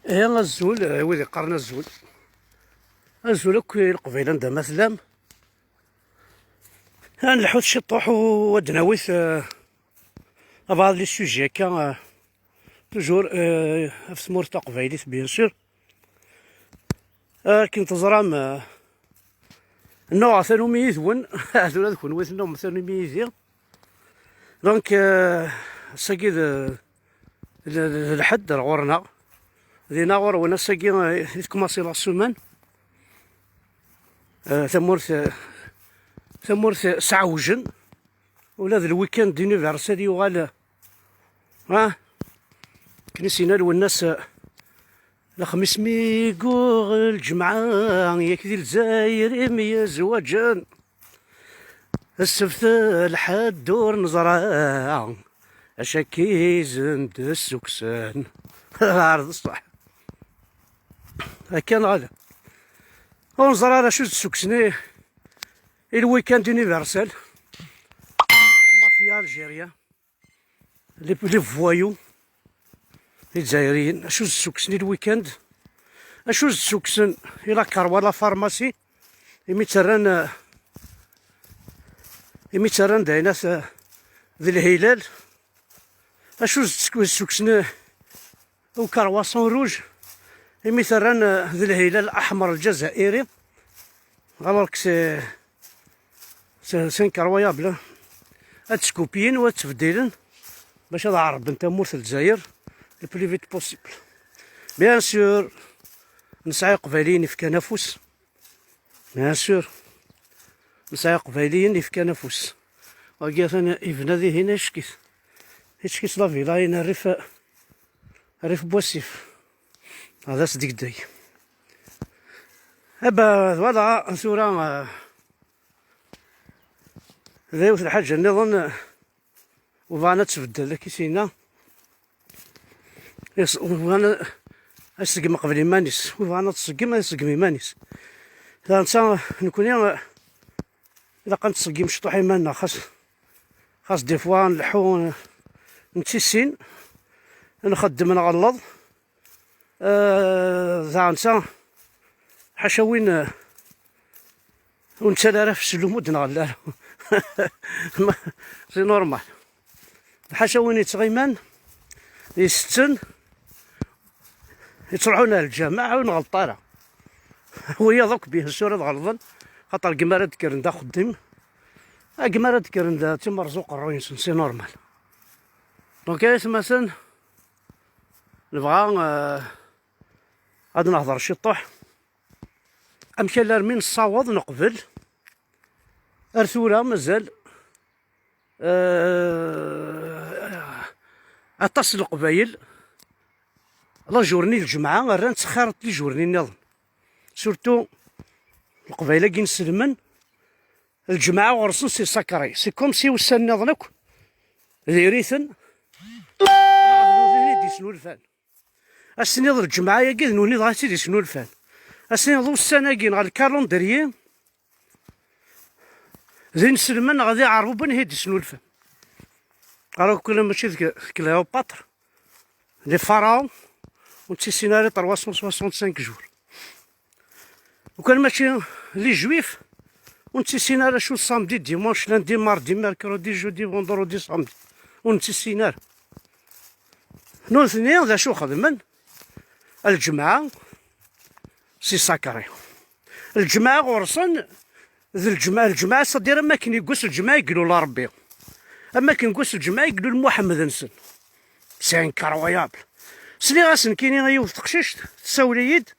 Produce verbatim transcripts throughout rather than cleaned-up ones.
Ihi azul, eh, wid iqqaren azul. Azul akk i Leqbayel anda ma tellam. Ad nleḥḥut ciṭuḥ u ad d-nawit, eh, abɛaḍ les sujets akka, eh, toujours, eh, ɣef tmurt taqbaylit, bien sûr. Akken teẓram, eh, nnuɣ tanumi yid-wen, tura d kenwi tennuɣem tanumi yid-i. Donc, euh, ass-agi d, d, d, d lḥedd ar ɣur-neɣ. Dinna ɣur-wen ass-agi, euh, i tkumaṣi la semaine. Euh, tamurt, euh, tamurt, euh, sɛewjen. Ula d le week-end universel yuɣal, ha? Akken i s-yenna Lwennas, euh, lexmis mi yuɣ lǧemɛa, yak di Lezzayer i myezwaǧen. Ssebt, lḥedd ur neẓra acu akka i sen-d-ssukksen. Ar d ṣṣeḥ. Akka neɣ ala? Ur neẓra ara acu d-ssukksen i, i le week-end universel. La mafia algérienne. Les, les voyous, Izzayriyen, acu d-ssukksen i le week-end? Acu d-ssukksen i la karwa, la pharmacie, imi tterran, eh, imi tterran d aynas, eh, d lhilal? Acu d-ssukksen, eh, au carroisson rouge, imi tterran, eh, d lhilal aḥmer lǧazairi? Alors que c'est, c'est, c'est incroyable, hein. Ad skupyin u ad ttbeddilen bac ad ɛerben tamurt n Lezzayer le plus vite possible. Bien sûr, nesɛa Iqbayliyen yefkan afus. Bien sûr, nesɛa Iqbayliyen yefkan afus. Wagi atan yebna dihin, ickit, ickit la villa-in rrif, rrif n wasif. Ad as-degdeg. Aba, voilà, tura, eh, d yiwet lḥaǧa nniḍen, eh, ur bɣan ad tbeddel, akka i s-yenna. Yes, ur bɣan ad, ad tṣeggem qbel iman-is. Ur bɣan ad tṣeggem, ad tṣeggem iman-is. Da netta, nekkni, eh, ilaq ad nettṣeggim ciṭuḥ iman-nneɣ, xas, xas des fois nleḥḥu, eh, nettissin, nxeddem, nɣelleḍ. Euh, daɣen ta, ḥaca win, euh, ur nettali ara ɣef ssellum ur d-nɣelli ara. Ma, c'est normal. Ḥaca win yettɣiman, isetten, yettruḥun ar lǧameɛ, ur nɣelleḍ ara. Wiyaḍ akk, bien sûr, ad ɣelḍen, xaṭer gma ara d-kkren d axeddim, a gma ara d-kkren d timerẓu uqerruy-nsen, c'est normal. Donc, ay atmaten, nebɣa, euh, ad nehḍer ciṭuḥ. Amek alarmi nessaweḍ neqbel ar tura mazal, euh, aṭas n Leqbayel la journée n lǧemɛa rran-tt xir n les journées nniḍen. Surtout Leqbayel-agi inselmen, lǧemɛa ɣur-sen c'est sacré. C'est comme si ussan nniḍen akk diri-ten, d nutni i d-yesnulfan. Ass-nniḍ lǧemɛa-agi d nutni dɣa i tt-id-yesnulfan. Ass-nniḍ ussan-agi neɣ le calendrier d inselmen neɣ d iɛerbuben i t-id-yesnulfan. Alors que mačči d Cléopâtre, les pharaons, ur nettissin ara trois cent soixante-cinq jours. Ukan mačči les juifs, ur nettissin ara acu samedi, dimanche, lundi, mardi, mercredi, jeudi, vendredi, samedi. Ur nettissin ara. Nutni d acu xedmen? Lǧemɛa, c'est sacré. Lǧemɛa ɣur-sen, d lǧemɛa, lǧemɛa, c'est-à-dire am akken yeggas lǧemɛa i ilul Ṛebbi. Am akken yeggas lǧemɛa i ilul Muḥemmed-nsen. C'est incroyable. Sliɣ-as nekkini i yiwet teqcict, tessawel-iyi-d,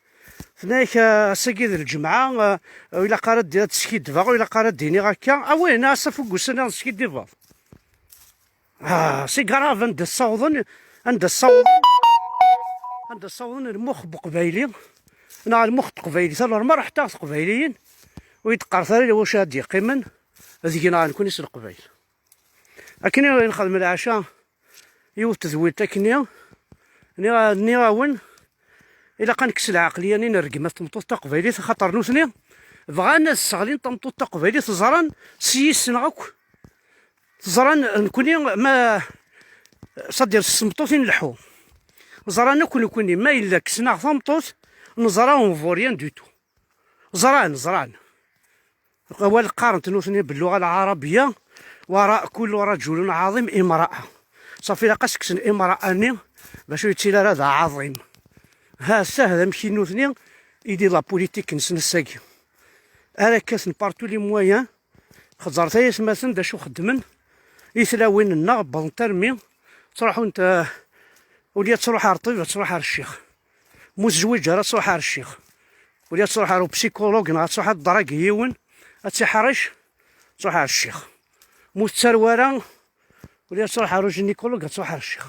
tenna-yak, ah, ass-agi d lǧemɛa, ah, ur ilaq ara ad d-, ad skidbeɣ, ur ilaq ara ad d-iniɣ akka. Ah oui, nniɣ-as afuggus-nni ad skidbeɣ. Ah, c'est grave, anda ssawḍen, anda ssawḍen, anda ssawḍen lmux n Uqbayli, neɣ lmux n Teqbaylit, alors ma ruḥet-aɣ Teqbayliyin, ur yi-d-qqaret ara wacu ad d-yeqqimen deg-neɣ nekkni s Leqbayel. Akken i nxedm leɛca, yiwet tedwilt akkenni, nniɣ-, nniɣ-awen, ilaq ad nekkes lɛeqliya-nni n rregmat n tmeṭṭut taqbaylit, axaṭer nutni bɣan ad sseɣlin tameṭṭut taqbaylit, ẓran s yis-neɣ akk, ẓran nekkni ma, c'est-à-dire s tmeṭṭut i nleḥḥu. Ẓran akk nekkni, ma yella kksen-aɣ tameṭṭut, neẓra on vaut rien du tout. Ẓran, ẓran. Awal qqaren-t nutni belluɣa lɛarabiya, wara kullu rajulun ɛaḍim imra'a. Safi, ilaq ad s-kksen imra'a-nni, bac ur yettili ara d aɛaḍim. Ha, sah d amek i nutni i di la politique-nsen ass-agi. Ara kkaten par tous les moyens, xeẓret ay atmaten d acu xeddmen i tlawin-nneɣ, wwḍent armi ttruḥunt, eh, ulya ad truḥ ar ṭṭbib, ad truḥ ar ccix. Mu tezwiǧ ara, ad truḥ ar ccix. Ulya ad truḥ ar upsikulug neɣ ad truḥ ad d-ḍrag yiwen, ad tt-iḥrec, ad truḥ ar ccix. Mu tettarew ara, ulya ad truḥ ar ugynécologue, ad truḥ ar ccix.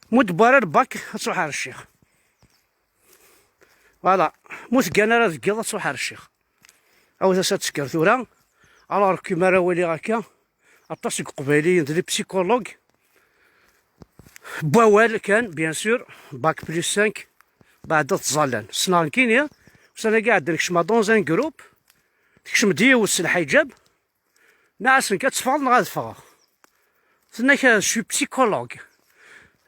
Mu d-tewwi ara lbak, ad truḥ ar ccix. Voilà. Mu teggan ara deg yiḍ, ad truḥ ar ccix. Awet-as ad tesker tura. Alors que mi ara waliɣ akka, aṭas deg Iqbayliyen d les psychologues. N wawal kan, bien sûr, bac plus cinq, beɛd ad ttẓallan. Ssneɣ nekkini, ussan-agi iɛeddan kecmeɣ dans un groupe, tekcem-d yiwet s lḥiǧab, nniɣ-as nekk ad teffɣeḍ neɣ ad ffɣeɣ. Tenna-k, je suis psychologue.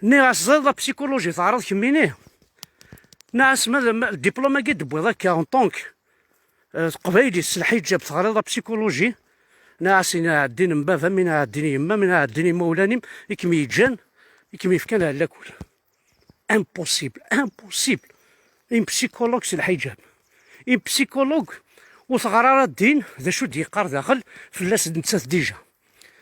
Nniɣ-as, ẓriɣ la psychologie teɛreḍ kemmini. Nniɣ-as, ma d, ma, diplôme-agi d-tewwiḍ akka en tant que, euh, teqbaylit s lḥiǧab, teɣriḍ la psychologie. Nniɣ-as, ina ɛeddin n baba-m, ina ɛeddin yemma-m, ina ɛeddin imawlan-im, i kem-yeǧǧan, i kem-yefkan ar lakul. Impossible, impossible. Une psychologue s lḥiǧab. Une psychologue ur teɣri ara ddin, d acu d-yeqqar daxel fell-as d nettat déjà.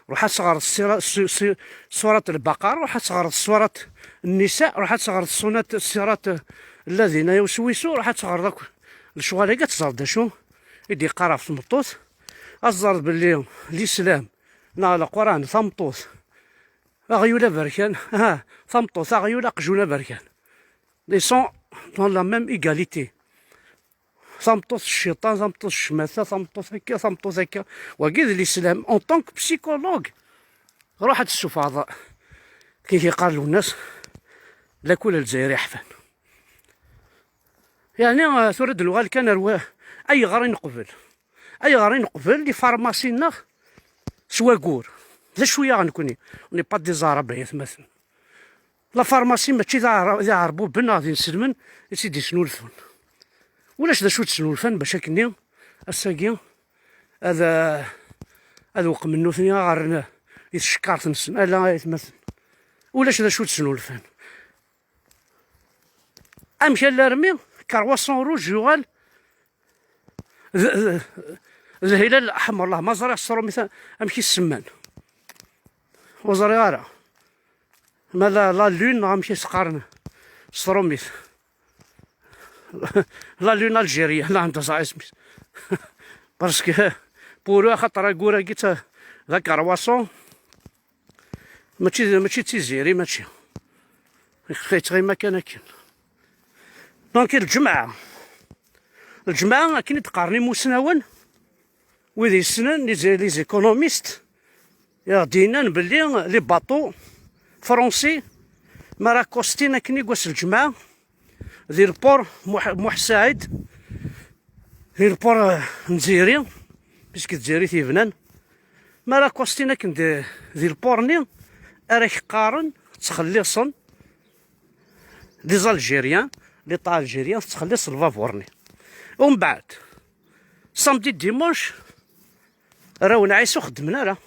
Ruḥ ad teɣreḍ sira-, su-, su-, surat Lbaqara, ruḥ ad teɣreḍ surat Nnisa, ruḥ ad teɣreḍ sunat, sirat Lladina yuswisu, ruḥ ad teɣreḍ akk lecɣal-agi, ad teẓreḍ d acu i d-yeqqar ɣef tmeṭṭut. Ad teẓreḍ belli Lislam neɣ Leqran, tameṭṭut, aɣyul aberkan, ah, tameṭṭut, aɣyul, aqjun aberkan. Ils sont dans la même égalité. Tameṭṭut cciṭan, tameṭṭut ccmata, tameṭṭut akka, tameṭṭut akka. Wagi d Lislam. En tant que psychologue, ruḥ ad tessufɣeḍ kif yeqqar Lwennas, lakul Lezzayer iḥfan. Yeɛni, eh, tura ad d-nuɣal kan ar wa-, ayɣer i neqbel? Ayɣer i neqbel les pharmacies-nneɣ s wayyur? D acu-yaɣ nekkni? On n'est pas des Arabes, ay atmaten. La pharmacie mačči d aɛra-, d iɛerbuben neɣ d inselmen i tt-id-isnulfun. Ulac d acu d-snulfan bac akkenni ass-agi ad, ad weqmen nutni ad ɣerren i tcekkart-nsen. Ala, ay atmaten. Ulac d acu d-snulfan. Amek alarmi Croissant Rouge yuɣal d, d, d Hilal Aḥmer? Allah, ma ẓriɣ s tṛumit amek i s-semman. Ur ẓriɣ ara. Ma la, la lune neɣ amek i s-qqaren s tṛumit. La lune algérienne, la anda ẓriɣ isem-is. Parce que pour eux, axaṭer ayyur-agi d ta-, d akerwaṣu. Mačči d, mačči d tiziri, mačči. Yettɣima kan akken. Donc, lǧemɛa. Lǧemɛa, akken i d-qqaren imusnawen, wid yessnen, les, les économistes, i aɣ-d-yennan belli les bateaux français, mi ara accostin akken i wass lǧemɛa, di le port Muḥ-, Muḥ Saɛid, di le port, eh, n Tiziri, puisque d Tiziri i t-yebnan. Mi ara accostin akken di, di le port-nni, ara k-qqaren, ttxelliṣen, les Algériens, l'État algérien, tettxelliṣ lbabuṛ-nni. Umbeɛd, samedi, dimanche, arraw n Ɛisa ur xeddmen ara.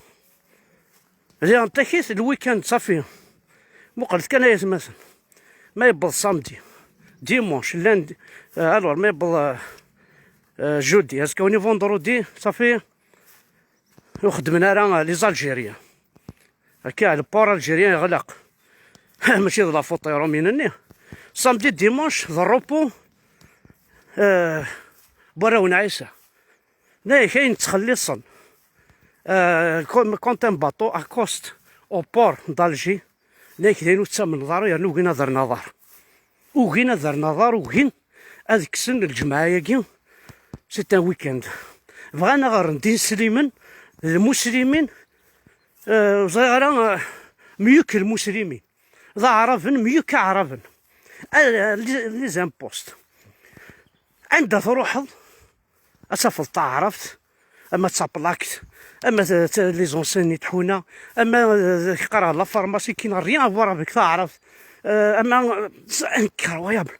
Diɣen takit, le week-end, safi. Muqlet kan ay atmaten. Ma yewweḍ samedi, dimanche, lundi, euh, alors, ma yewweḍ, euh, euh, jeudi, azekka-nni vendredi, safi, ur xeddmen ara, euh, les Algériens. Akka, le port algérien yeɣleq. Mačči d la faute n Iṛumyen-nni. Samedi, dimanche, d repos, euh, n warraw n Ɛisa. Nna-yak ayen ttxelliṣen, euh, quand, quand un bateau accoste au port d'Alger, nna-yak d ayen ur ttamneḍ ara, yerna ugin ad rren aḍar. Ugin ad rren aḍar, ugin ad kksen lǧemɛa-agi, c'est un week-end. Bɣan ad ɣ-rren d ineslimen, d lmuslimin, euh, ur ẓriɣ ara, euh, mieux que lmuslimin. D aɛraben, mieux qu'aɛraben. Ah, les, les impostes. Anda truḥeḍ, ad tafeḍ taɛrabt, ama d taplakt, ama d, d, les enseignes n tḥuna, ama d, qqareɣ la pharmacie qui n'a rien à voir avec taɛrabt, euh, ama, c'est incroyable.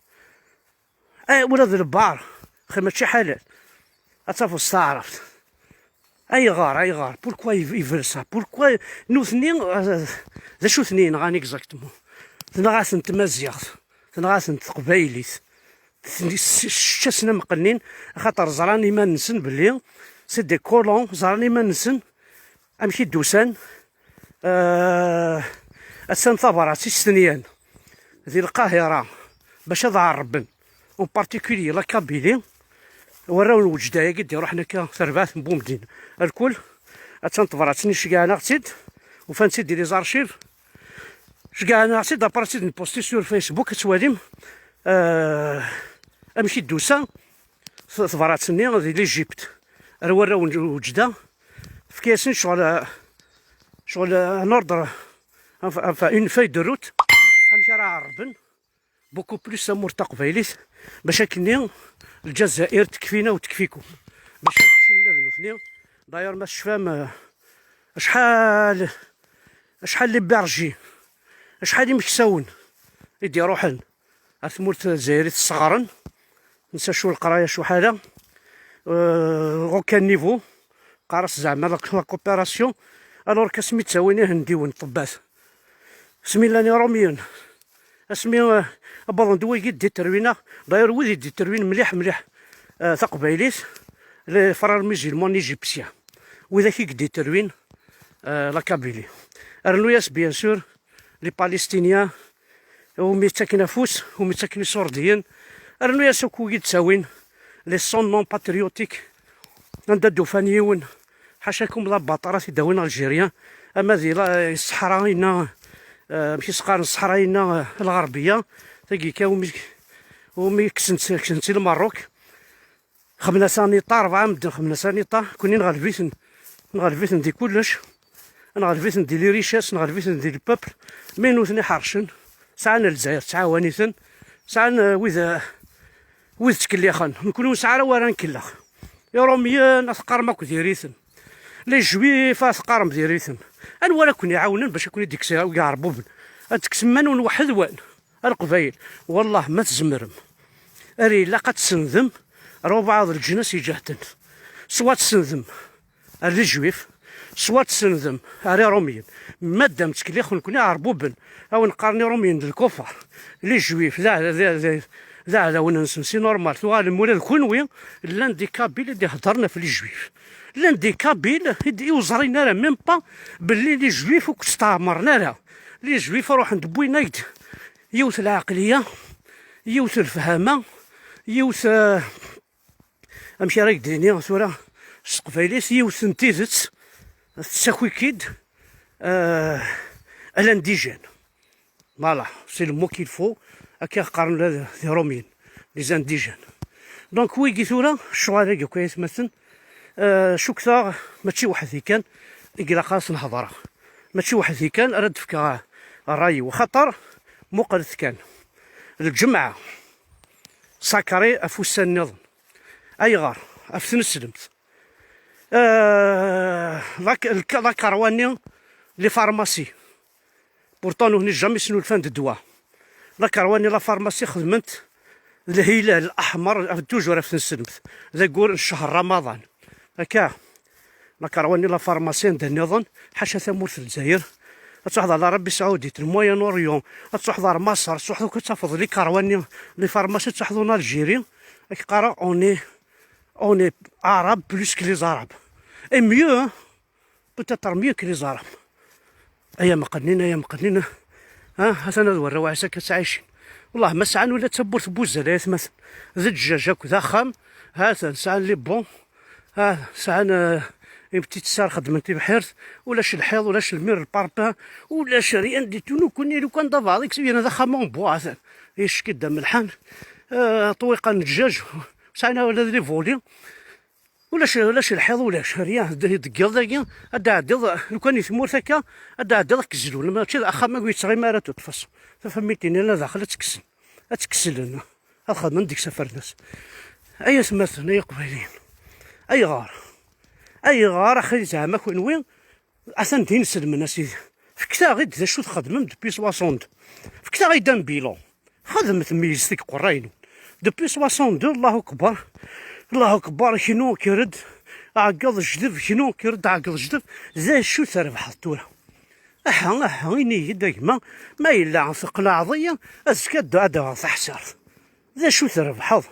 Eh, ula d lbar, xi mačči ḥalal. Ad tafeḍ s taɛrabt. Ayɣer, ayɣer? Pourquoi ils, ils veulent ça? Pourquoi nutni, euh, d acu ten-yenɣan exactement? Tenɣa-ten tmaziɣt, tenɣa-ten teqbaylit. Ten-, s-, s-, ččasen am qennin, axaṭer ẓran iman-nsen belli c'est des colons, ẓran iman-nsen amek i d-usan. Euh, attan tabrat i stenyan di Lqahira bac ad ɛerrben, en particulier la Kabylie, warraw n Wejda-agi d-iruḥen akka terbaɛt n Bumdin. Alkul, attan tebrat-nni, cegɛen-aɣ-tt-id, ufan-tt-id di les archives, cegɛen-aɣ-tt-id, après-tt-id nposti sur Facebook, ad twalim, euh, amek i d-tusa t-, tebrat-nni di l'Égypte ar warraw n Wejda, tefka-yasen ccɣel, ccɣel, un ordre, enfin, enfin, une feuille de route, amek ara ɛerrben beaucoup plus tamurt taqbaylit, bac akkenni Lǧazayer tekfina u tekfikum, bac ad keččen ula d nutni. D'ailleurs, ma tecfam, euh, acḥal, acḥal les bergers, acḥal imeksawen i d-iruḥen ar tmurt n Lezzayer i tesseɣren, nsa cu leqraya, cu ḥala, euh, aucun niveau, qqar-as zeɛma la, la coopération, alors qu'asmi ttawin ihendiwen, ṭṭebbat, asmi llan iṛumyen, asmi, euh, wwḍen-d wigi d-iterwin-aɣ, d'ailleurs wid i d-iterwin mliḥ mliḥ, euh, taqbaylit, les frères musulmans égyptiens, widak i d-iterwin, euh, la Kabylie. Rnu-yas bien sûr les Palestiniens, umi ttaken afus, umi ttaken isurdiyen, rnu-yas akk wigi d-ttawin les sons non patriotiques, anda d-ufan yiwen, ḥacakum la baṭara t-id-awin Algérien, ama di la, ṣṣeḥra-inna, eh, amek i s-qqaren, ṣṣeḥra-inna, eh, lɣerbiya, tagi kan umi, umi kksen-tt, kksen-tt i Lmerruk. Xemna saniṭa, rebɛa medden xemna saniṭa, kuni nɣelb-iten, nɣelb-iten di kullec, nɣelb-iten di les richesses, nɣelb-iten di le peuple, mi nutni ḥercen, sɛan Lezzayer tettɛawan-iten, sɛan, eh, wid, eh, wid ttkellixen, nekni ur nesɛi ara wara nkellex. Iṛumyen, ad teqqarem akk diri-ten. Les Juifs, ad teqqarem diri-ten. Anwa ara ken-iɛawnen bac ad ken-id-ikkes iɛerbuben? Ad tekksem iman-nwen weḥd-wen, a Leqbayel. Wallah, ma tzemrem. Ara ilaq ad tsendem rrubaɛ d leǧnas iǧehden. Swa tsendem ar les Juifs, swa tsendem ar Iṛumyen. Madam ttkellixen-ken iɛerbuben, a wen-qqaren Iṛumyen d lkufar, les Juifs d aɛ-, d, d, d aɛdawen-nsen, c'est normal. Tuɣalem ula d kunwi, llan des Kabyles i d-iheddren ɣef les Juifs. Llan des Kabyles i d-, i ur ẓrin ara même pas belli les Juifs ur k-steɛmren ara. Les Juifs ruḥen-d wwin-ak-d yiwet lɛeqliya, yiwet lefhama, yiwet, euh, amek ara k-d-iniɣ tura s teqbaylit, yiwet n tidet tessaki-k-id, euh, à l'indigène. Voilà, c'est le mot qu'il faut. Akka qqaren ula d Iṛumyen, les indigènes. Donc wigi tura, ccɣel-agi akk, ay atmaten, euh, cukkteɣ mačči weḥd-i kan i ilaq ad s-nehḍer. Mačči weḥd-i kan ara d-fkeɣ ṛṛay-iw, axaṭer muqlet kan. Lǧemɛa, sacré ɣef ussan nniḍen. Ayɣer? Ɣef tneslemt. Euh, la, la, la Kaṛwa-nni, les pharmacies. Pourtant, nutni jamais snulfan-d ddwa. La Kaṛwa-nni, la pharmacie, xedmen-t d lhilal aḥmer, toujours ɣef tneslemt. D aggur n ccher Ramadan. Akka. La Kaṛwa-nni, la pharmacie, anda nniḍen, ḥaca tamurt n Lezzayer. Ad truḥeḍ ɣer Arabie Saoudite, le Moyen-Orient, ad truḥeḍ ɣer Maṣer, ad truḥeḍ akk ad tafeḍ les Kaṛwa-nni, les pharmacies, ad truḥeḍ en Algérie, ad k-qqareɣ, on est, on est arabe plus que les arabes. Et mieux, hein, peut-être mieux que les arabes. Ay ameqqnin, ay ameqqnin. Ha, atan ad warraw Ɛisa akka ttɛicin. Wallah, ma sɛan ula d tawwurt n wuzzal, ay atmaten. D ddjaj akk d axxam. Ha-ten, sɛan les bons. Ha, sɛan, euh, une petite salle, xeddmen tibḥirt. Ulac lḥiḍ, ulac lmir, le parpaing. Ulac rien du tout. Nekkni, lukan d abaḍik, sibyen d axxam en bois, ha-ten. Yeccek-d amelḥan. Euh, ṭwiqa n ddjaj. Sɛan ula d les volets. Ulac, ulac lḥiḍ, ulac, rien. Deg yiḍ dagi, ad d-ɛeddiḍ, lukan i tmurt akka, ad d-ɛeddiḍ ad k-zlun. Mačči d axxam akk yettɣimi ara, de toute façon. Tafamilt-nni la daxel ad tt-kksen. Ad tt-kkeslen. Ad xedmen deg-s afernas. Ay atmaten, ay iqbayliyen. Ayɣer? Ayɣer axi zeɛma kunwi? Atan d inselmen, a sidi. Fket-aɣ-id d acu txedmem depuis soixante. Fket-aɣ-id un bilan. Xedmet meyzet deg qerray-nwen. Depuis soixante-deux, Allahu Akbar. Allahu Akbar, knu kker-d, ɛeggeḍ jdeb, knu kker-d, ɛeggeḍ jdeb. D acu trebḥeḍ tura? Aha, aha, ini-yi-d a gma, ma yella teqleɛḍ-iyi, azekka ad d-, ad d-aɣeɣ taḥsirt. D acu trebḥeḍ?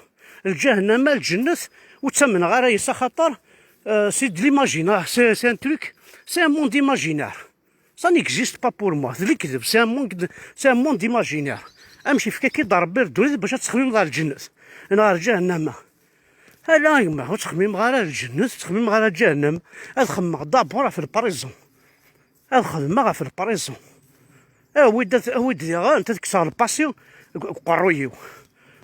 Lǧahennama, lǧennet, ur ttamneɣ ara yes axaṭer, euh, c'est de l'imaginaire, c'est, c'est un truc, c'est un monde imaginaire. Ça n'existe pas pour moi. D lekdeb, c'est un monde, c'est un monde imaginaire. Amek yefka-k-id Rebbi ddunit bac ad texmimeḍ ɣer lǧennet neɣ ɣer lǧahennama? Ala a gma, ur ttxemmimeɣ ara ɣer lǧennet, ur ttxemmimeɣ ara ɣer lǧahennam. Ad xemmeɣ d'abord ɣef le présent. Ad xedmeɣ ɣef le présent. Awi-d, awi-d diɣen, ad kkseɣ le passé deg, deg uqerruy-iw.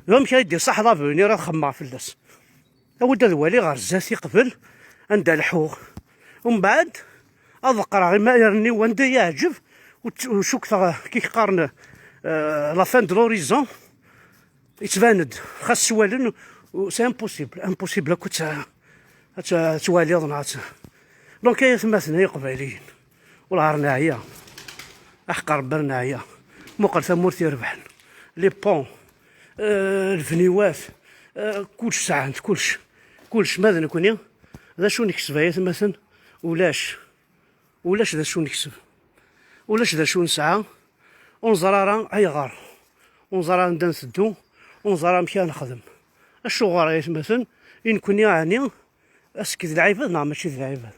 D amek ay d-iṣaḥ l'avenir, ad xemmeɣ fell-as. Awi-d ad waliɣ ɣer zdat-i qbel anda lḥuɣ. Umbeɛd, ad qqreɣ imaren-iw anda i yeɛǧeb, u tt-, u cukkteɣ kik qqaren, euh, la fin de l'horizon. Yettban-d, xas s wallen, u-, c'est impossible, impossible akk ad tt-, ad tt-, ad twaliḍ neɣ ad tt-, donc ay atmaten ay iqbayliyen, welɛar neɛya, aḥeqq Rebbi neɛya. Muqel tamurt irebḥen, les ponts, euh, lbniwat, euh, kullec sɛan-t, kullec, kullec, ma d nekni, d acu nekseb ay atmaten? Ulac. Ulac d acu nekseb, ulac d acu nesɛa, ur neẓri ara ayɣer, ur neẓri ara anda nteddu, ur neẓri ara amek ara nexdem. Acuɣer ay atmaten, i nekkni ɛni, ass-agi d lɛibad neɣ mačči d lɛibad?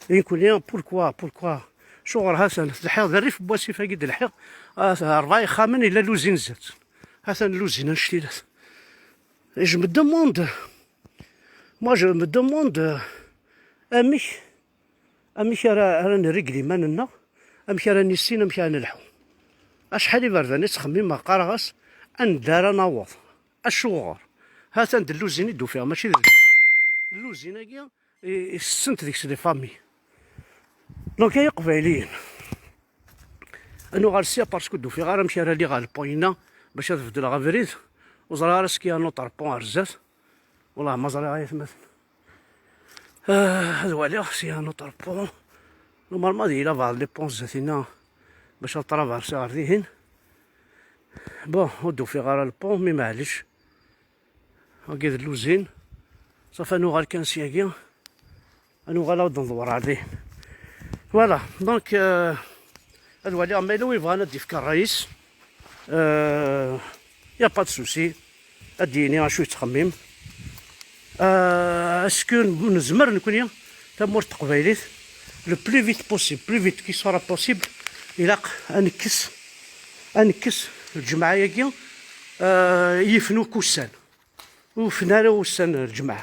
I nekkni, pourquoi, pourquoi? Acuɣer ha-t-an lḥiḍ d rrif n wasif-agi d lḥiḍ, ah, rebɛa ixxamen, yella luzin zdat. Ha-t-an luzin annect-ilat. Je me demande, moi je me demande, amek, amek ara, ara nrigel iman-nneɣ, amek ara nissin amek ara nelḥu. Acḥal iberdan i ttxemmimeɣ, qqareɣ-as anda ara naweḍ. Acuɣer? Ha-t-an d lluzin i d-ufiɣ, mačči d lǧar. Lluzin-agi i, i ssent deg-s les familles. Donc ay iqbayliyen, ad nuɣal sya parce que ur d-ufiɣ ara amek ara liɣ ɣer le pont-inna bac ad beddleɣ abrid. Ur ẓriɣ ara est-ce qu'il y a un autre pont ar zdat. Wellah ma ẓriɣ ay atmaten. Ah, ad waliɣ s'il y a un autre pont. Normalement ad yili abɛaḍ les ponts zdat-inna bac ad traverser ɣer dihin. Bon, ur d-ufiɣ ara le pont, mais maɛlic. Wagi d lluzin. Safi ad nuɣal kan syagi. Ad nuɣal ad d-nḍewwer ɣer dihin. Voilà, donc, euh, ad waliɣ ma yella wi yebɣan ad d-yefk ṛṛay-is. Euh, y a pas de souci. Ad d-yini acu yettxemmim. Euh, est-ce que nezmer nekni, tamurt teqbaylit, le plus vite possible, plus vite qui sera possible, ilaq ad nekkes, ad nekkes lǧemɛa-agi, euh, yifen akk ussan. Ur fen ara ussan n lǧemɛa.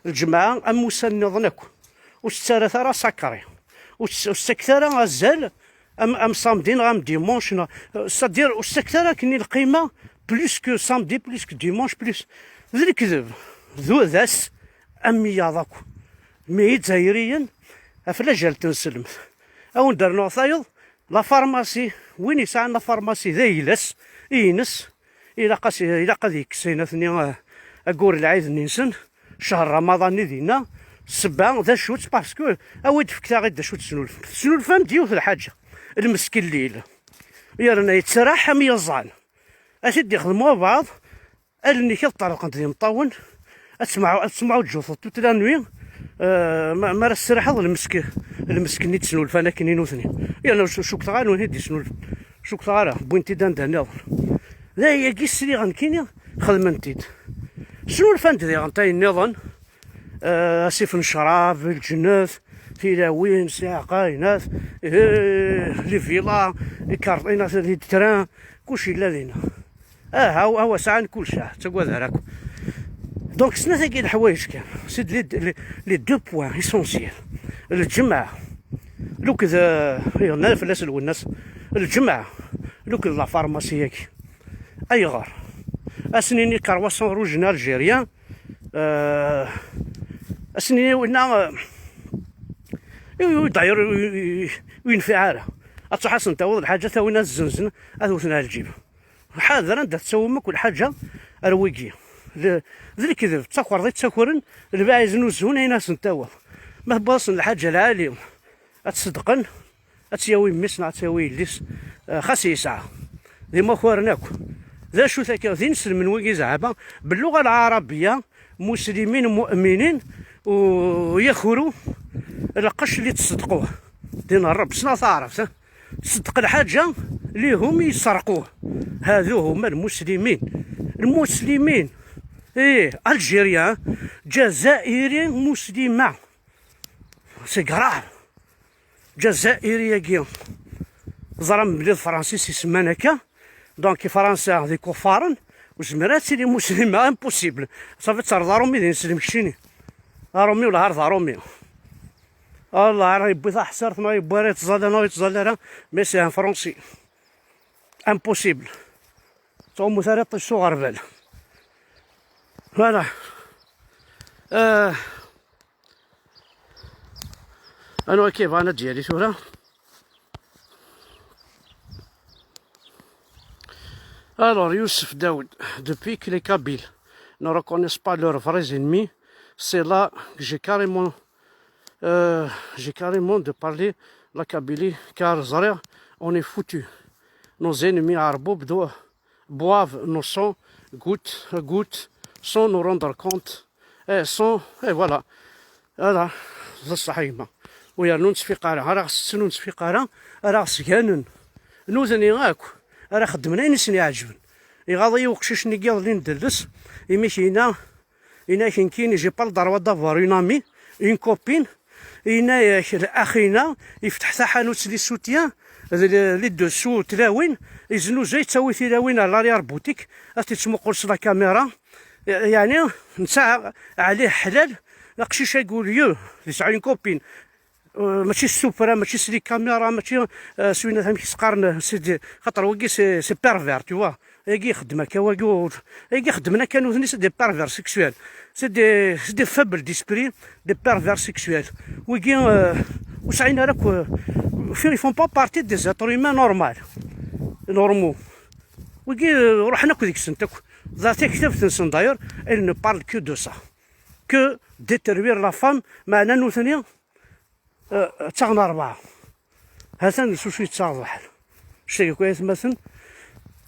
Lǧemɛa am ussan nniḍen akk. Ur tettarat ara sacré. Ur tes-, ur tettakket ara azal am, am samedi neɣ am dimanche neɣ, c'est-à-dire ur tettakket ara akken i lqima plus que samedi, plus que dimanche, plus. D lekdeb. D, d ass am wiyaḍ akk. Mais Izzayriyen, ɣef lajal n tneslemt. Ad wen-d-rnuɣ tayeḍ, la pharmacie, win yesɛan la pharmacie d ayla-s, ines, ilaq-as, ilaq ad yekkes ayen atni, eh, aggur lɛid-nni-nsen, ccher Ramadan-nni dinna, ssebba d acu-tt, parce que awi-d fket-aɣ-id d acu tesnulfem. Tesnulfam-d yiwet lḥaǧa, lmesk n lil. Yerna yettraḥ am yiẓan. Ad t-id-ixdem wabɛaḍ, allen-ik ad ṭṭerḍqent d imeṭṭawen, ad tsemɛu-, ad tesmeɛuǧǧuteḍ toute la nuit, eh, ma, ma ara tesraḥeḍ lmesk, lmesk-nni d-snulfan akken i nutni. Yerna ur c-, cukkteɣ ara nutni d-isnulfan. Cukkteɣ ara, wwin-t-id anda nniḍen. D ayagi sliɣ nekkini, xedmen-t-id. Snulfan-d diɣen tayen nniḍen, eh, asif n ccrab, lǧennet, tilawin, ssiɛqa, inat, eh, les villas, ikarṭ-, inat, les trains, kullec yella dinna. Ah, awa, awa, sɛan kullec, ah, ttagad ara akk. Donc, snat-agi leḥwayeǧ kan, c'est les, les, les deux points essentiels. Lǧemɛa, luked, eh, yenna fell-as Lwennas, lǧemɛa, luked la pharmacie-agi. Ayɣer? Ad sen-nini croissant rouge n Algérien, eh, ad sen-nini winna, eh, ur, ur, d'ailleurs, ur, ur, ur yenfiɛ ara. Ad truḥ ad sen-tawiḍ lḥaǧa, tawin ad zzenzen, ad wten ar lǧib. Ḥader anda tettawim akk lḥaǧa ar wigi. D, d lekdeb, d takerḍa i ttakren, lbaɛi znuzun ayen ad sen-tawiḍ. Ma tewweḍ-asen lḥaǧa lɛali, ad tt-ṣeddqen, ad tt-yawi mmi-s neɣ ad tt-yawi yelli-s, eh, xas yesɛa. D imakaren akk. D acu-t akka? D ineslmen wigi zeɛma, belluɣa lɛarabiya, muslimin, mu'minin, u yakuru, lqecc li tṣeddqu. Din Ṛṛebb, ssneɣ taɛrabt, eh? Tṣeddq lḥaǧa li hum yesserqu. Hadu huma lmuslimin. Lmuslimin. Eh, Algérien, Jazairi muslima. C'est grave. Jazairi-agi, ẓran belli d Fransis isemman akka. Donc Fransa d ikuffaren, ur zmiren ad tili muslima, impossible. Safi, ad terreḍ aṛumi d ineslem keččini. Aṛumi wala har d aṛumi. Allah ara yewwi taḥṣirt, neɣ yewwi ara yettẓalla, neɣ yettẓalla ara, mais c'est un Français. Impossible. Ttɛummut ara ṭṭic s uɣerbal. Voilà. Euh, Anwa akka yebɣan ad d-yali tura? Alors, Youssef Daoud, depuis que les Kabyles ne reconnaissent pas leurs vrais ennemis, c'est là que j'ai carrément, euh, j'ai carrément de parler la Kabylie, car ẓriɣ, on est foutu. Nos ennemis عربو بدو boivent nos sangs goutte à goutte sans nous rendre compte. Eh, sans, et voilà. Ala, d ṣṣeḥ a gma. Ur yernu ur nettfiq ara, ara ɣ-setten ur nettfiq ara, ara ɣ-sganen. Nutni akk, ara xeddmen ayen i sen-iɛeǧben. Iɣaḍ-iyi uqcic-nni n yiḍelli n Delles, imi k-yenna, yenna-ak nekkini, j'ai pas le droit d'avoir une amie, une copine, yenna-ak, axina, yefteḥ taḥanut li soutien, d li, li dessous tlawin, yeznuza, yettawi tilawin à l'arrière boutique, ad t-yettmuqul s la caméra. Yeɛni, nesɛa ɛlih ḥlal, aqcic-agi, au lieu d yesɛa une copine, euh, mačči s tuffra, mačči s les caméras, mačči, euh, s winat amek i s-qqaren, c'est des, xaṭer wagi, c'est, c'est pervers, tu vois. Ayagi ixeddem akka, wagi ur, ayagi ixeddmen akka nutni, c'est des pervers sexuels. C'est des, c'est des faibles d'esprit, des pervers sexuels. Wagi, euh, ur sɛin ara akk, euh, ils font pas partie des êtres humains normal, normaux. Wigi, euh, ruḥen akk deg-sent akk. D taktabt-nsen, d'ailleurs, elle ne parle que de ça. Que détruire la femme, meɛna nutni, euh, ttaɣen rebɛa. Hatan s ucu yettaɣ lḥal. Ctagi akk, ay atmaten,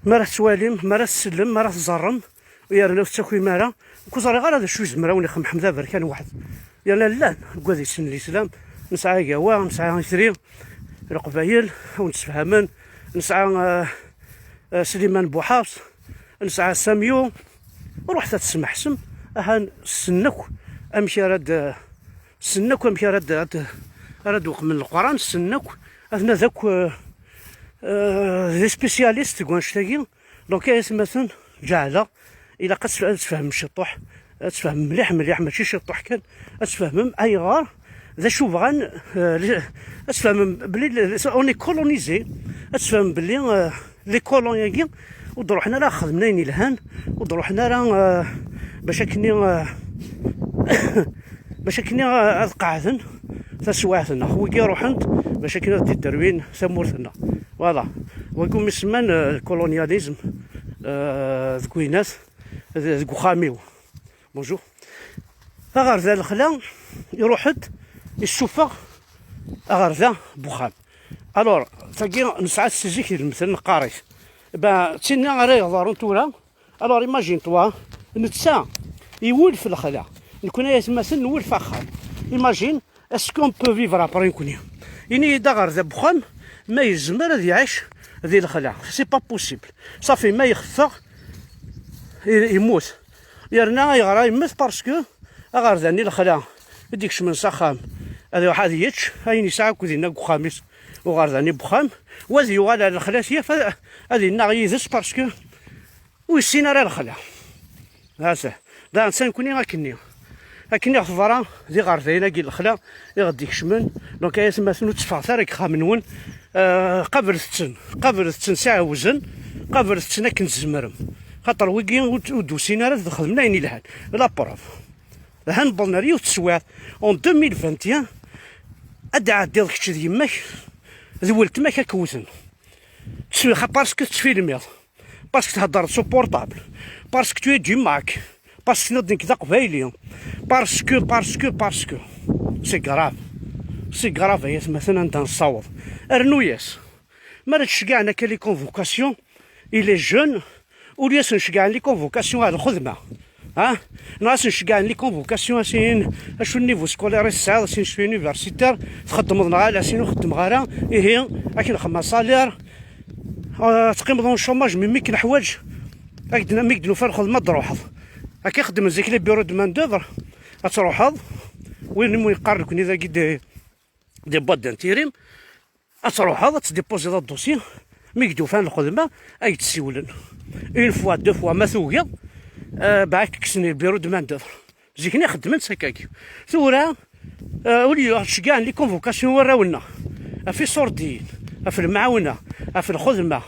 mi ara tettwalim, mi ara tsellem, mi ara teẓẓarrem, yerna ur tettakim ara, ur ẓriɣ ara d acu yezmer ad wen-ixemxem d aberkan waḥed. Yerna llan deg wadis n Lislam, nesɛa Agawa, nesɛa Itri, Leqbayel, a wen-d-sfehmen, nesɛa, eh, eh, Sliman Buḥafs, nesɛa Samyu, ruḥet ad tesmeḥsem, ahan ssnen akk amek ara d-, ssnen akk amek ara d-, ad, ara d-weqmen Leqran, ssnen akk, atna d akk, eh, eh, d spécialistes deg wannect-agi. Donc, ay atmaten, ǧeɛleɣ, ilaq ad tf-, ad tfehmem ciṭuḥ, ad tfehmem mliḥ, mliḥ, mačči ciṭuḥ kan, ad tfehmem ayɣer, d acu bɣan, eh, li-, ad tfehmem belli l-, on est colonisé, ad tfehmem belli, eh, les colons-agi ur d-ruḥen ara xedmen ayen ilhan, ur d-ruḥen ara, eh, bac akkenni, eh, bac akkenni, eh, ad qeɛden taswiɛt-nneɣ. Wigi ruḥen-d bac akken ad d-terwin tamurt-nneɣ. Voilà. Wagi umi semman, eh, colonialisme, eh, deg winat, d-, deg uxxam-iw. Bonjour. Aɣerda lexla, iruḥ-d, issufeɣ aɣerda n uxxam. Alors, tagi nesɛa-tt si zik d lemtel, neqqar-it. Ben, d tinna ara yeḍrun tura. Alors, imagine-toi, netta iwulef lexla. Nekkni ay atmaten nwulef axxam. Imagine, est-ce qu'on peut vivre après nekkni? Ini-yi-d aɣerda n uxxam, ma yezmer ad iɛic di lexla. C'est pas possible. Safi, ma yexfeɣ, i-, yemmut. Yerna ayɣer ara yemmet? Parce que aɣerda-nni lexla i d-ikecmen s axxam, ad iruḥ ad yečč ayen yesɛa akk dinna deg uxxam-is, uɣerda-nni n uxxam, wa ad yuɣal ar lexla s yaf ad, ad innaɣ yid-s, parce que ur yessin ara lexla. Hasa, da netta nekkni akkenni. Akkenni ɣef berra, d iɣerdayen-agi n lexla i ɣ-d-ikecmen. Donc, ay atmaten, ur tteffɣet ara deg yexxamen-nwen. Euh, qablet-ten, qablet-ten s iɛewzen, qablet-ten akken tzemrem. Xaṭer wigi ur d-, ur d-usin ara ad xedmen ayen ilhan. La preuve. Ahan wwḍen ar yiwet teswiɛt, en deux mille vingt et un, ad d-ɛeddiḍ kečč d yemma-k, d weltma-k ad k-wten. Teswixa parce que tettfilmiḍ, parce que theddreḍ s uportable, parce que tu es du Mac, parce que tenniḍ nekk d aqbayli, parce que, parce que, parce que. C'est grave. C'est grave, ay atmaten, anda nessaweḍ. Rnu-yas. Mi ara d-ceggɛen akka les convocations i les jeunes, ur asen-ceggɛen les convocations ar lxedma. Ha? Neɣ asen-ceggɛen les convocations, a sin acu n niveau scolaire i tesɛiḍ, a sin acu universitaire txeddmeḍ neɣ ala, a sin ur xeddmeɣ ara, ihi akken xedmeɣ salaire, euh, teqqimeḍ en chômage, mais mi k-neḥwaǧ, ak-d-, mi k-d-nufa lxedma ad d-truḥeḍ. Akka xeddmen zik les bureaux de main d'œuvre, ad truḥeḍ, win i mu yeqqar nekni dagi des, des boîtes d'intérim, ad truḥeḍ ad tdipuziḍ adusyi, mi k-d-ufan lxedma, ad k-d-siwlen. Une fois, deux fois, ma tugiḍ, euh, bah, ad k-kksen les bureaux de main d'œuvre. Zik-nni xeddmen s akkagi. Tura, euh, au lieu ad ceggɛen les convocations warraw-nneɣ, ɣef iṣurdiyen, ɣef lemɛawna, ɣef lxedma,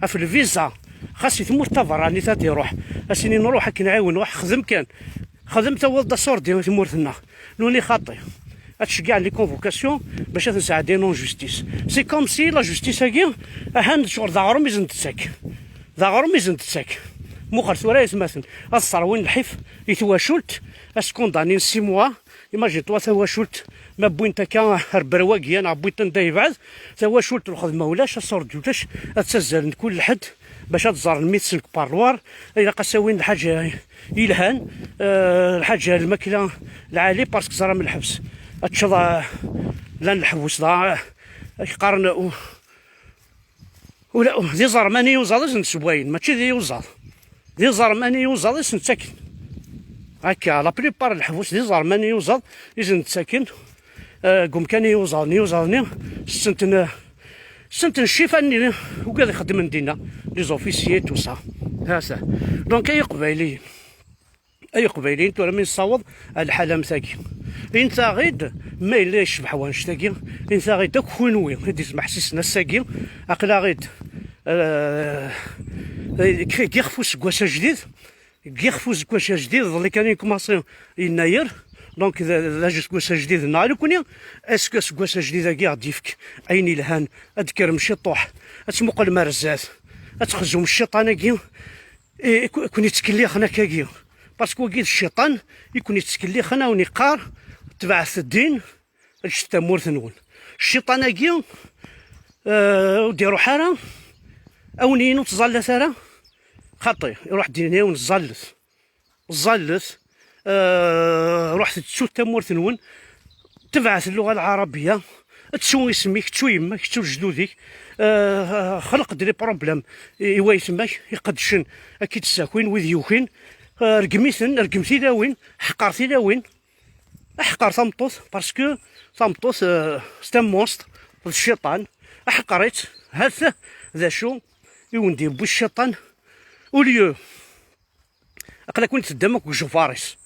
ɣef lviza, xas i tmurt taberranit ad iruḥ, a s-inin ruḥ akken ɛiwen, ruḥ xdem kan. Xdem, tawiḍ-d aṣurdi i tmurt-nneɣ. Nuni xaṭi. Ad tceggɛen les convocations bac ad ten-sɛeddin en justice. C'est comme si la justice-agi, ahan d ccɣel d aɣrum i sen-d-tettak. D aɣrum i sen-d-tettak. Muqel tura ay atmaten. Ad sserwin lḥif i twacult, ad s-kundanin six mois. Imagine-toi tawacult, ma wwint akka ar berwagi, neɣ wwint anda yebɛed, tawacult lxedma ulac, aṣurdi ulac, ad ttazzalen kul lḥedd bac ad ẓren médecin deg parloir, ilaq ad s-awin lḥaǧa yelhan, euh, lḥaǧa lmakla lɛali, parce que ẓram lḥebs. Ad teččeḍ, euh, llan lḥebus da, euh, ak qqaren, euh, ula, d iẓerman i yuẓaḍ i sen-d-ssewwayen, mačči d iyuẓaḍ. D iẓerman i yuẓaḍ i sen-ttaken. Akka, la plupart n leḥbus d iẓerman i yuẓaḍ i sen-ttaken. Euh, deg umkan i yuẓaḍ, n yuẓaḍ-nni, ssenten, ssenten ccifan-nni, ugad ixeddmen dinna, les officiers, tout ça. Ha-t-a. Donc, ay Iqbayliyen, ay Iqbayliyen, tura mi nessaweḍ ar lḥala am tagi, init-aɣ-id, ma yella yecbeḥ wanect-agi, init-aɣ-id akk kunwi i d-ismeḥsisen ass-agi, aql-aɣ-id, euh, deg yixef useggas ajdid, deg yixef useggas ajdid, iḍelli kan i nkumaṣi yennayer, donc d, d aseggas ajdid-nneɣ nekkni, est-ce que aseggas ajdid-agi ad d-yefk ayen yelhan, ad d-tekrem ciṭuḥ, ad tmuqlem ar zdat, ad txezum cciṭan-agi, i, i ku-, i ken-yettkellixen akkagi. Parce que wagi d cciṭan i ken-yettkellixen, a wen-iqqar, tebɛet ddin, ǧǧet tamurt-nwen. Cciṭan-agi, euh, ur d-iruḥ ara, a wen-yini ur ttẓallat ara, xaṭi, iruḥ ddin-nni a wen ẓẓallet. Ẓẓallet, euh, ruḥet ttu tamurt-nwen, tebɛet lluɣa lɛarabiya, ttu isem-ik, ttu yemma-k, ttu lejdud-ik, euh, xleq-d les problèmes i, i waytma-k iqeddcen, ad k-id-ssakin wid yukin, euh, rgem-iten, rgem tilawin, ḥqer tilawin, ḥqer tameṭṭut, parce que tameṭṭut, euh, c'est un monstre, d cciṭan, ḥqer-itt, ha-t d acu i wen-d-yewwi cciṭan, au lieu aql-aken teddam akk deg ijufaṛ-is.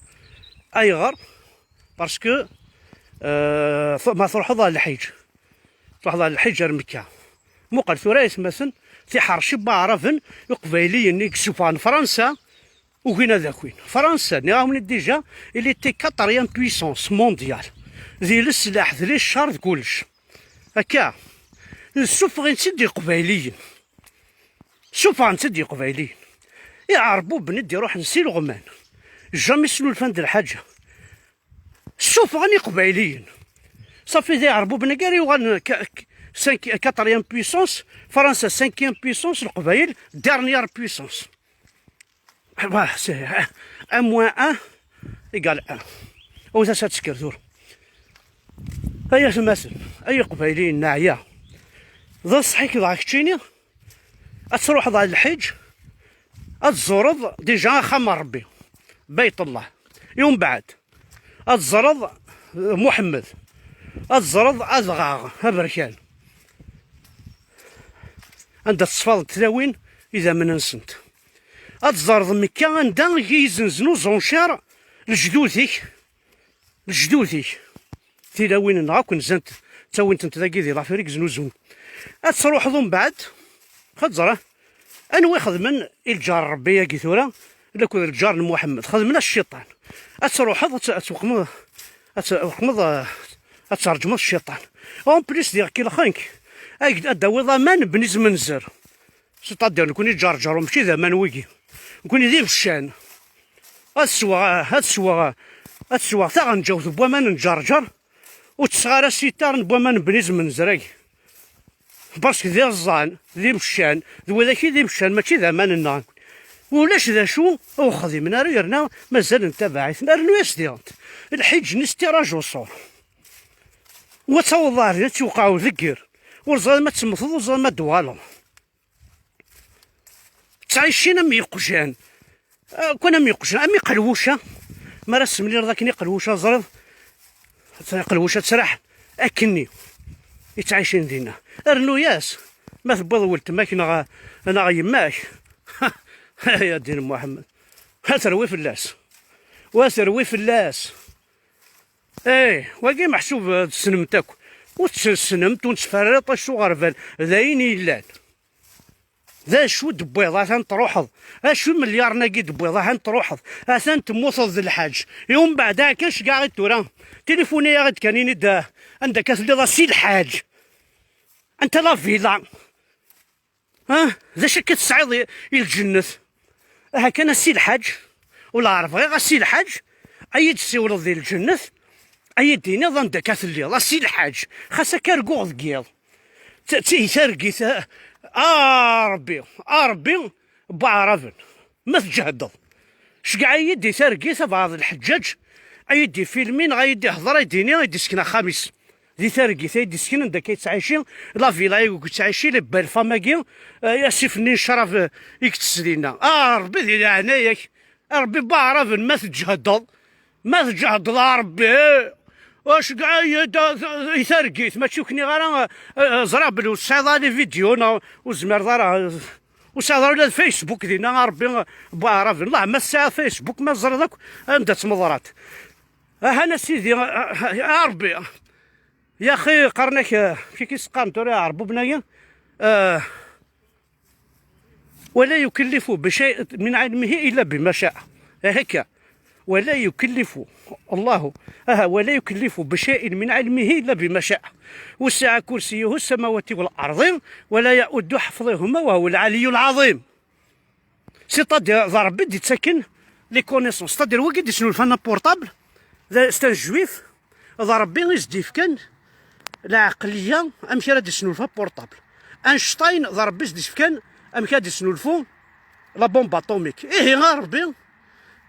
Ayɣer? Parce que, euh, ma truḥeḍ ɣer lḥiǧ, truḥeḍ ɣer lḥiǧ ar Mekka. Muqel tura ay atmaten, tiḥerci n waɛraben, iqbayliyen i yessufɣen Fransa, ugin ad akin. Fransa, nniɣ-awen-d déjà, il était quatrième puissance mondiale. Di leslaḥ, di ccer, d kullec. Akka, ssufɣen-tt-id iqbayliyen. Ssufɣen-tt-id Yeqbayliyen. Iɛerbuben i d-iruḥen s ileɣman, jamais snulfan-d lḥaǧa. Ssufɣen Iqbayliyen. Safi d Iɛerbuben-agi ara yuɣalen ka-, k-, cinq, quatrième puissance, Fransa cinquième puissance, Leqbayel dernière puissance. Bah, c'est un moins un égale un. Awet-as ad tekker tura. Ay atmaten, ay Iqbayliyen, neɛya. D ṣṣeḥ-ik dɣa keččini, ad truḥeḍ ɣer lḥiǧ, ad tẓureḍ déjà axxam n Ṛebbi, Bayt Allah. I umbeɛd, ad tẓreḍ, eh, Muḥemmed, ad tẓreḍ adɣaɣ aberkan, anda teṣfaḍ tlawin idammen-nsent. Ad tẓreḍ Mekka, anda i yi-izenzen uẓuncer lejdud-ik, lejdud-ik. Tilawin-nneɣ akk nzant, ttawin-tent dagi di Lafrik, znuzun. Ad truḥeḍ umbeɛd, ad tẓreḍ anwa ixedmen i lǧar Ṛebbi-agi tura, lakked lǧar n Muḥemmed, xedmen-as cciṭan. Ad truḥeḍ, ad t-, ad tweqmeḍ, ad tweqmeḍ, eh, ad tṛejmeḍ cciṭan. En plus, diɣ kelxen-k, ad, ad d-tawiḍ aman n Bni Zmenzer. C'est-à-dire, nekkni Ǧerǧer, mačči d aman wigi. Nekkni d ibeccan. Ad sweɣ, ad sweɣ, ad sweɣ taɣenǧawt n waman n Ǧerǧer, Ur tesseɣ ara s yiṭarren n waman n Bni Zmenzrag. Parce que d iẓẓan, d ibeccan, d widak i d ibeccan, mačči d aman-nneɣ. Ulac d acu ur xdimen ara, yerna mazal ntabaɛ-iten. Rnu-yas diɣen lḥiǧ-nni s tiraj uṣur. Wa taweḍ ɣer din, ad tt-iwqeɛ udegger. Ur ẓriɣ ma temmteḍ, ur ẓriɣ ma d-tuɣaleḍ. Ttɛicin am yeqjan. Ah, kwan am yeqjan, am iqelwuca. Mi ara semlileḍ akken iqelwuca, ẓriḍ, iqelwuca ttraḥ akkenni i ttɛicin dinna. Rnu-yas, ma tewwiḍ weltma-k neɣ, neɣ yemma-k. Ay a ddin Muḥemmed, ha terwi fell-as. Wa terwi fell-as. Eh, wagi meḥsub, eh, tessnem-t akk. Ur tessnemt, ur nettferriṭ acu ɣer bal, d ayen yellan. D acu d-tewwiḍ, atan truḥeḍ. Acu imelyaren-agi d-tewwiḍ, atan truḥeḍ. Atan temmuteḍ d lḥaǧ. I umbeɛd akka, ceggeɛ-aɣ-id tura. Tilifuni-yaɣ-id kan, ini-d, ah, anda akka telliḍ a si lḥaǧ. Anta la villa? Ah, d acu akka tesɛiḍ i, i lǧennet? Aha kan a si lḥaǧ, u lɛerb bɣiɣ a si lḥaǧ, a yi-d-ssiwleḍ di lǧennet, a yi-d-tiniḍ anda akka telliḍ, a si lḥaǧ, xas akka arguɣ deg yiḍ. D, d, d targit, a, a Ṛebbi, a Ṛebbi, n waɛraben, ma tǧehdeḍ. Ceggeɛ-iyi-d i targit, abɛaḍ lḥeǧǧaǧ, a yi-d-ifilmi neɣ a yi-d-ihḍer, a yi-d-ini, a yi-d-isken axxam-is. Di targit, a yi-d-isken anda akka yettɛici, la villa i yettɛici, les belles femmes-agi, eh, asif-nni n ccrab, eh, i yettess dinna. A Ṛebbi, di leɛnaya-k, a Ṛebbi, n waɛraben, ma tǧehdeḍ, ma tǧehdeḍ, a Ṛebbi, eh, ceggeɛ-iyi-d, eh, i targit, mačči ur k-nniɣ ara, eh, eh, ẓriɣ belli ur tesɛiḍ ara les vidéos, neɣ ur tezmireḍ ara, eh, ur tesɛiḍ ara ula d Facebook dinna, a Ṛebbi, n waɛraben. Allah ma tesɛiḍ Facebook, ma teẓriḍ akk anda-tt meḍrat. Ahan a sidi, a, a, a Ṛebbi. Ya axi, qqaren-ak, eh, amek i s-qqaren tura iɛerbuben-agi? Eh, ولا يكلف بشيء من علمه إلا بما شاء. Eh, akka. ولا يكلف الله، aha, ولا يكلف بشيء من علمه إلا بما شاء. وسع كرسيه السماوات والأرض ولا يؤوده حفظهما وهو العلي العظيم. C'est-à-dire, d Ṛebbi i d-yettaken les connaissances. C'est-à-dire, wagi i d-isnulfan apurṭabl, d, c'est un juif, d Ṛebbi i s-d-yefkan lɛeqliya amek ara d-isnulfu apurṭabl. Einstein, d Ṛebbi i s-d-yefkan amek ara d-isnulfu la bombe atomique. Ihi, a Ṛebbi,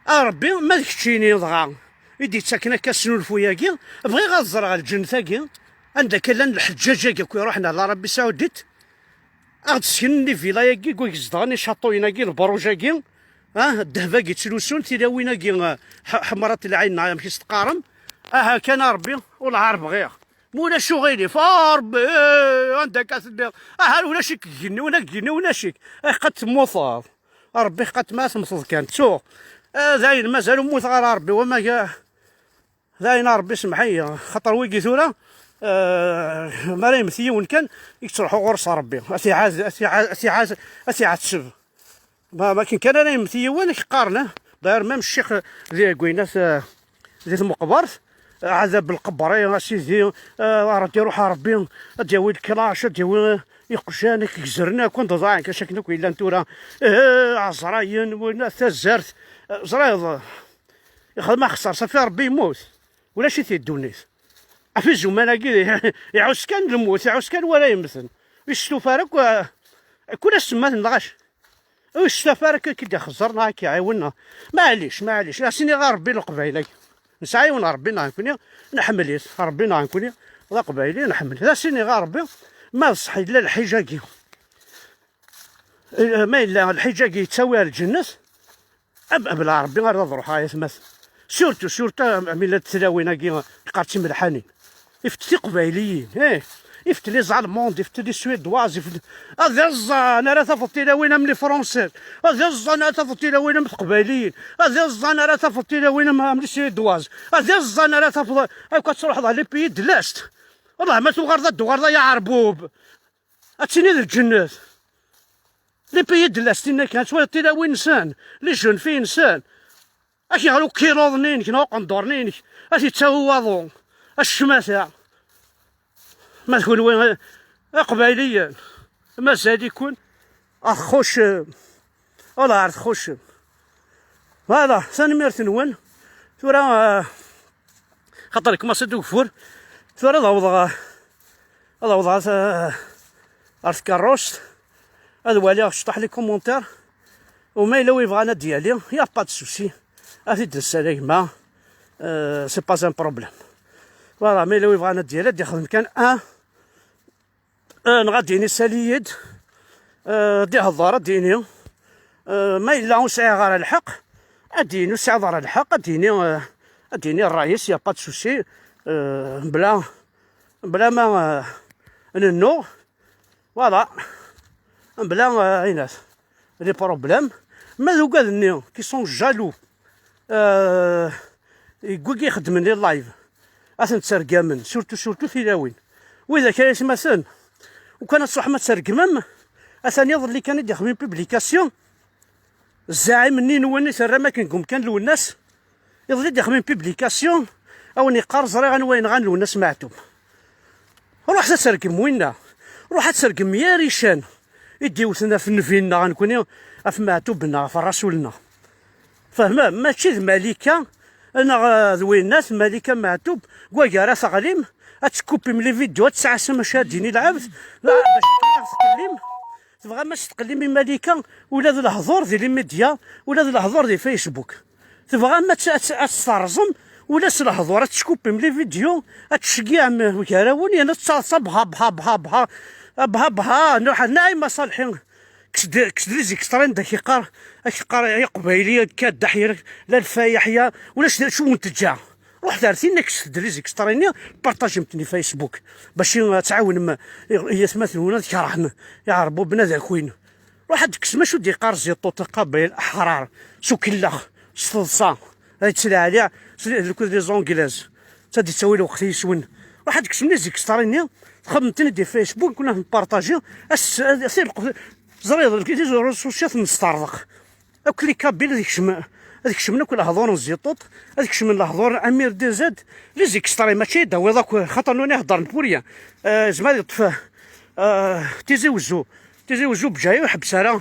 a Ṛebbi, ma d keččini dɣa i d-yettaken akka asnulfu-agi, bɣiɣ ad ẓreɣ lǧennet-agi, anda akka llan lḥeǧǧaǧ-agi akk iṛuḥen ar l'Arabie Saoudite, ad ɣ-d-seknen les villas-agi, deg wayeg zedɣen, icaṭuyen-agi, lebruj-agi, ah, ddheb-agi ttlusun, tilawin-agi, ah, ḥ-, ḥemrat lɛin, neɣ amek i s-teqqarem. Aha kan a Ṛebbi, wellah ar bɣiɣ. Ma ulac uɣilif, a Ṛebbi, eh, anda akka telliḍ? Aha, ulac-ik deg igenni, ula deg igenni ulac-ik. Eh, qad temmuteḍ. A Ṛebbi, qad ma temmteḍ kan, ttuɣ. Eh, dayen, mazal ur mmuteɣ ara a Ṛebbi, wama ga-, Dayen, a Ṛebbi, semmeḥ-iyi, xaṭer wigi tura, eh, mi ara yemmet yiwen kan, i yettruḥu ɣur-s Ṛebbi. A t-iɛad, a t-iɛad, a t-iɛad, a t-iɛetteb. Ma, ma akken kan ara yemmet yiwen, i k-qqaren, eh? D'ailleurs, même ccix di Guynnat, eh, di tmeqbert, eh, ɛadab lqebri, a sidi, eh, ara d-iruḥ a Ṛebbi, ad d-yawi leklac, ad d-yawi, eh, iqjan, ad k-gezren akk, anda ḍaɛen, kac akken akk yellan tura, eh, ɛezrayen, win, tazart, eh, ẓriḍ. Ixdem axeṣṣar, safi Ṛebbi yemmut. Ulac-it di ddunit. Ɣef izuman-agi, iɛus kan lmut, iɛus kan wara yemmten. Ur yestufa ara akk, eh, kul ass semmaten lɣaci. Ur yestufa ara akk, ad k-id-ixeẓẓer neɣ ad k-iɛiwen neɣ. Maɛlic, maɛlic. Ad as-iniɣ a Ṛebbi Leqbayel-agi. Nesɛa yiwen Ṛebbi neɣ nekkni, nḥemmel-it. Ṛebbi neɣ nekkni, d Aqbayli, nḥemmel-it. Ad as-iniɣ a Ṛebbi, ma d ṣṣeḥ yella lḥiǧ-agi. Eh, ma yella lḥiǧ-agi yettawi ar lǧennet, Ab-, abla Ṛebbi ara d-ruḥeɣ, ay atmaten. Surtout, surtout, am, am yella tlawin-agi, qqar d timelḥanin. Ifet tiqbayliyin, eh. Ifet les Allemandes, ifet les Suédoises, ifet, ad iẓẓan ara tafeḍ tilawin am les Françaises. Ad iẓẓan ara tafeḍ tilawin am teqbayliyin. Ad iẓẓan ara tafeḍ tilawin am, am les Suédoises. Ad iẓẓan ara tafeḍ, akk ad truḥeḍ ɣer les pays de l'Est. Wellah, ma tuɣaleḍ ad d-tuɣaleḍ ay aɛerbub. Ad tiniḍ lǧennet. Les pays de l'Est, inna kan, ad twaliḍ tilawin-nsen, les jeunes filles-nsen. Ad k-yeɣli ukiluḍ-nni-inek neɣ uqendur-nni-inek, ad t-yettawi waḍu. A ccmata. Ma d kunwi, eh, Iqbayliyen, mazal-iken ad txuccem. Wellah ar txuccem. Voilà, tanemmirt-nwen. Tura, eh, xaṭer kmaṣi-d ugeffur, Tura ad awḍeɣ, ad awḍeɣ ar, ar tkeṛṛust, ad waliɣ cṭaḥ les commentaires. U ma yella wi yebɣan ad d-yali, y a pas de souci. Ad t-id-nessal a gma. Euh, c'est pas un problème. Voilà, ma yella wi yebɣan ad d-yali, ad d-ixdem kan un, euh, neɣ ad d-yini sali-yi-d, euh, ad d-ihḍer, ad d-yini, euh, ma yella ur sɛiɣ ara lḥeqq, ad d-yini ur sɛiɣ ara lḥeqq, ad d-yini, euh, ad d-yini ṛṛay-is, y a pas de souci, euh, mebla, mebla ma, euh, nennuɣ. Voilà. Mebla, euh, inat, les problèmes. Ma d ugad-nni qui sont jaloux, euh, deg wigi ixeddmen les lives, ad ten-ttergamen, surtout, surtout tilawin. Widak ay atmaten, ukan ad truḥem ad tregmem, atan iḍelli kan i d-ixdem publication, zzaɛim-nni-nwen i terram akken deg umkan Lwennas, iḍelli d-ixdem publication, a wen-iqqar: "Ẓriɣ anwa yenɣan Lwennas Meɛtub." Ruḥet ad tergem winna. Ruḥ ad tergem yir ican i d-iwten ɣef nnbi-nneɣ nekkni, ɣef Meɛtub-nneɣ, ɣef Rasul-nneɣ. Fehmem? Mačči d Malika neɣ, eh, d winnat, Malika Meɛtub, deg wagar ad teɣlim, ad tkuppim les vidéos, ad tesɛasem acu ad d-yini lɛebd, la, bac ad tqellim. Tebɣam ad tqellim i Malika, ula d lehdur di les médias, ula d lehdur di Facebook. Tebɣam ad tt-, ad tt-, ad tt-terẓem, ula s lehdur, ad tcuppim les vidéos, ad tceggiɛem gar-awen, yerna ad tettaḍsa bha, bha, bha, bha, bha, bha, Naɛima Ṣalḥi, kkes-d, kkes-d les extraits anda k-iqqar, ak-iqqar i Iqbayli, akka ddaḥ, la lfayeḥya, ulac d acu wen-teǧǧa. Ruḥet ar tinna, kkset-d les extraits-nni, partajem-ten i Facebook, bac i, ad tɛawnem i, i yatmaten-nwen ad kerhen iɛerbuben ad akwin. Ruḥ ad d-tekkes macu d-iqqar Ziṭuṭ, Qabayel, Aḥrar, s ukellex, s teḍsa, ad yettlaɛliɛ s l-, lekkud les Anglais, d ta d-yettawi lweqt yis-wen. Ruḥ ad d-tekkes les extraits-nni, txedmem-ten-id di Facebook, kuna tempartaji, as-, as-, as-, ẓriɣ, les réseaux sociaux ad ten-nesṭerḍeq. Akk les Kabyles ad kecmen, ad kecmen akk lehdur n Ziṭuṭ, ad kecmen lehdur n Amir D Z, les extraits, mačči ad d-tawiḍ akk, xaṭer nuni heddren pour rien. Euh, zma ad yeṭṭef, euh, Tizi Wezzu, Tizi Wezzu Bǧayi ur ḥebbes ara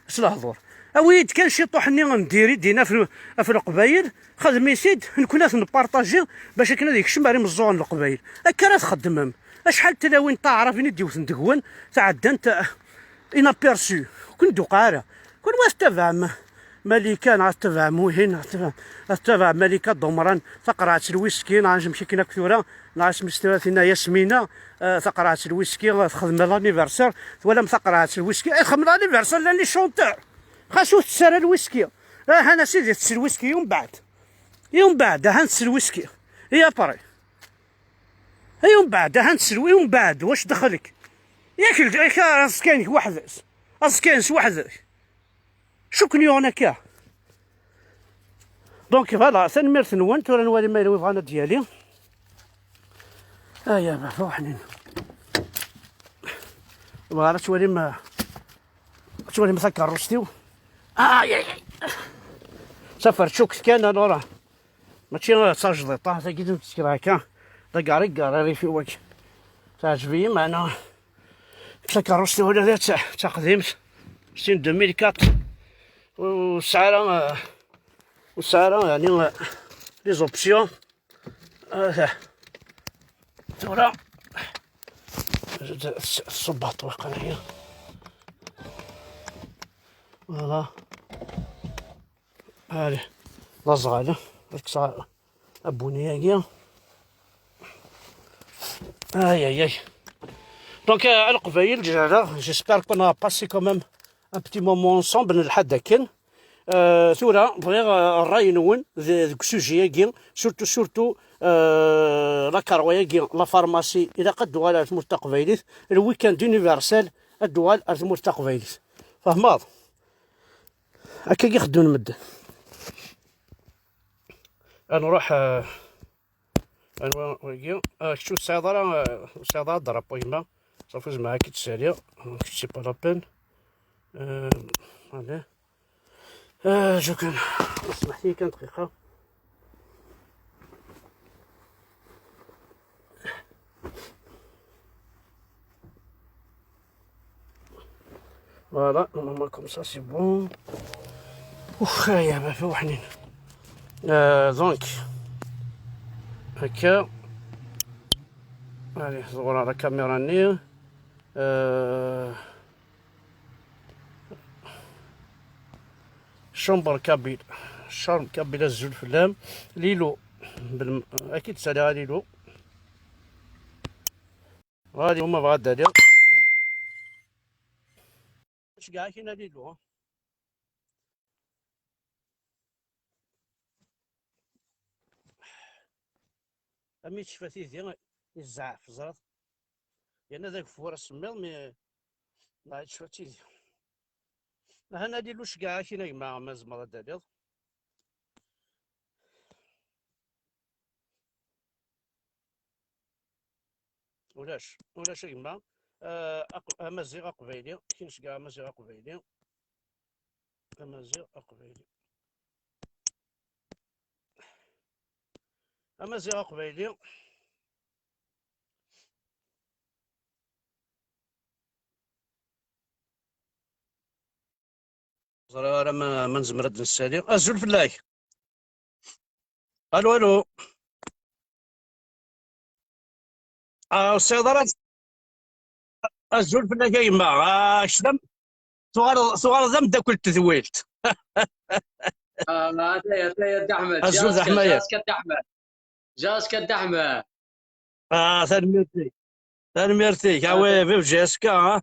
s lehdur. Awi-yi-d kan ciṭuḥ-nni n diri dina ɣef, ɣef Leqbayel, xedm-it-id, nekkni ad t-npartaji bac akken ad yekcem ar imeẓẓuɣen n Leqbayel. Akka ara txeddmem. Acḥal n tlawin taɛrabin i d-iwten deg-wen, tɛeddant, euh, inaperçu. Ur ken-d-tuqiɛ ara. Kunwi ad tettabaɛem Malika, neɣ ad tettabaɛem wihin, neɣ ad tettabaɛem, ad tettabaɛem Malika Dumran, taqerɛet n lwiski, neɣ amek akken akk tura, neɣ asmi s tura tinna Yasmina, eh, taqerɛet n lwiski, eh, txedm l'anniversaire, twalam taqerɛet n lwiski, eh, txedm l'anniversaire, llan les chanteurs. Xas ur tess ara lwiski. Ahan a sidi, tess lwiski, umbeɛd. Umbeɛd, ahan tess lwiski. Et après. Ay umbeɛd, ahan tess lwi-, umbeɛd, wac dxel-k? Yak, yak aẓekka-inek weḥd-s. Aẓekka-ines weḥd-k. Cukni yuɣen akka. Donc, voilà, tanemmirt-nwen. Tura nwali ma yella wi bɣan ad d-yali. Aya, baba, ḥnin. Bɣar ad twalim, ad twalim takeṛṛust-iw. Ay, ay, ay. Taferčukt kan, alors. Mačči d tajdiṭ, ah, tagi d-nettekra akka. D agariggar rrif-iw wagi. Teɛǧeb-iyi, meɛna takeṛṛust-iw ula d ta-, d taqdimt. C'est une deux mille quatre. Ur tesɛi ara, euh, ur tesɛi ara, yeɛni, euh, les options. Ah, tura. Tṣubbeḍ waqila. Voilà. Allez, d aẓɣal, ad kkseɣ abuni-agi. Ay, ay, ay. Donc, euh, à Leqbayel, j'espère qu'on a passé quand même un petit moment ensemble, nelḥa-d akken. Euh, tura, bɣiɣ, euh, ṛṛay-nwen de-, deg usujet-agi, surtout, surtout, euh, la karwa-agi, la pharmacie, ilaq ad d-tuɣal ar tmurt taqbaylit, le week-end universel, ad d-tuɣal ar tmurt taqbaylit. Fehmeḍ? Akka i xeddmen medden. Ad nruḥ, eh, anwa wagi? Ah, kečč ur tesɛiḍ ara, eh, ur tesɛiḍ ara drapeau gma. Safi zemreɣ ad k-id-ssaliɣ. Kečč c'est pas la peine. Eh, allez. Eh, je kan. Smaḥ-iyi kan dqiqa. Voilà, normalement comme ça c'est bon. Ouf, ya baba, waḥnin. Euh, donc, هكا. Allez, ẓewreɣ la caméra-nni. Euh, chambre kabyle. Chambre kabyle, azul fell-am. Lilo. Bel-, akid saliɣ a Lilo. Ɣadi uma bɣa ad daliɣ. Ceggeɛ-ak a Lilo. Am i tecfa tidi, izɛef, ẓrat. Yerna d ageffur asemmiḍ, mi dɣa tecfa tidi. Aha a Lilo, ceggeɛ-ak a gma, ma tzemreḍ ad d-taliḍ. Ulac, ulac a gma. Ah, aq-, amaziɣ aqbayli, kien ceggeɛ amaziɣ aqbayli. Amaziɣ aqbayli. Amaziɣ aqbayli. Ẓriɣ ara ma, ma nezmer ad d-nessali. Azul fell-ak. Alo, alo. Ah, ur tesɛiḍ ara. Azul fell-ak a yemma. Ah, kečč d am-, tuɣaleḍ, tuɣaleḍ d ameddakel n tedwilt. Ah, ataya, ataya, Dda Ḥmed. Azul d Jaska, Aḥmayer. Jaska Dda Ḥmed. Jaska Dda Ḥmed. Ah, tanemmirt-ik. Tanemmirt-ik. Ah, oui, vive J S K, hein.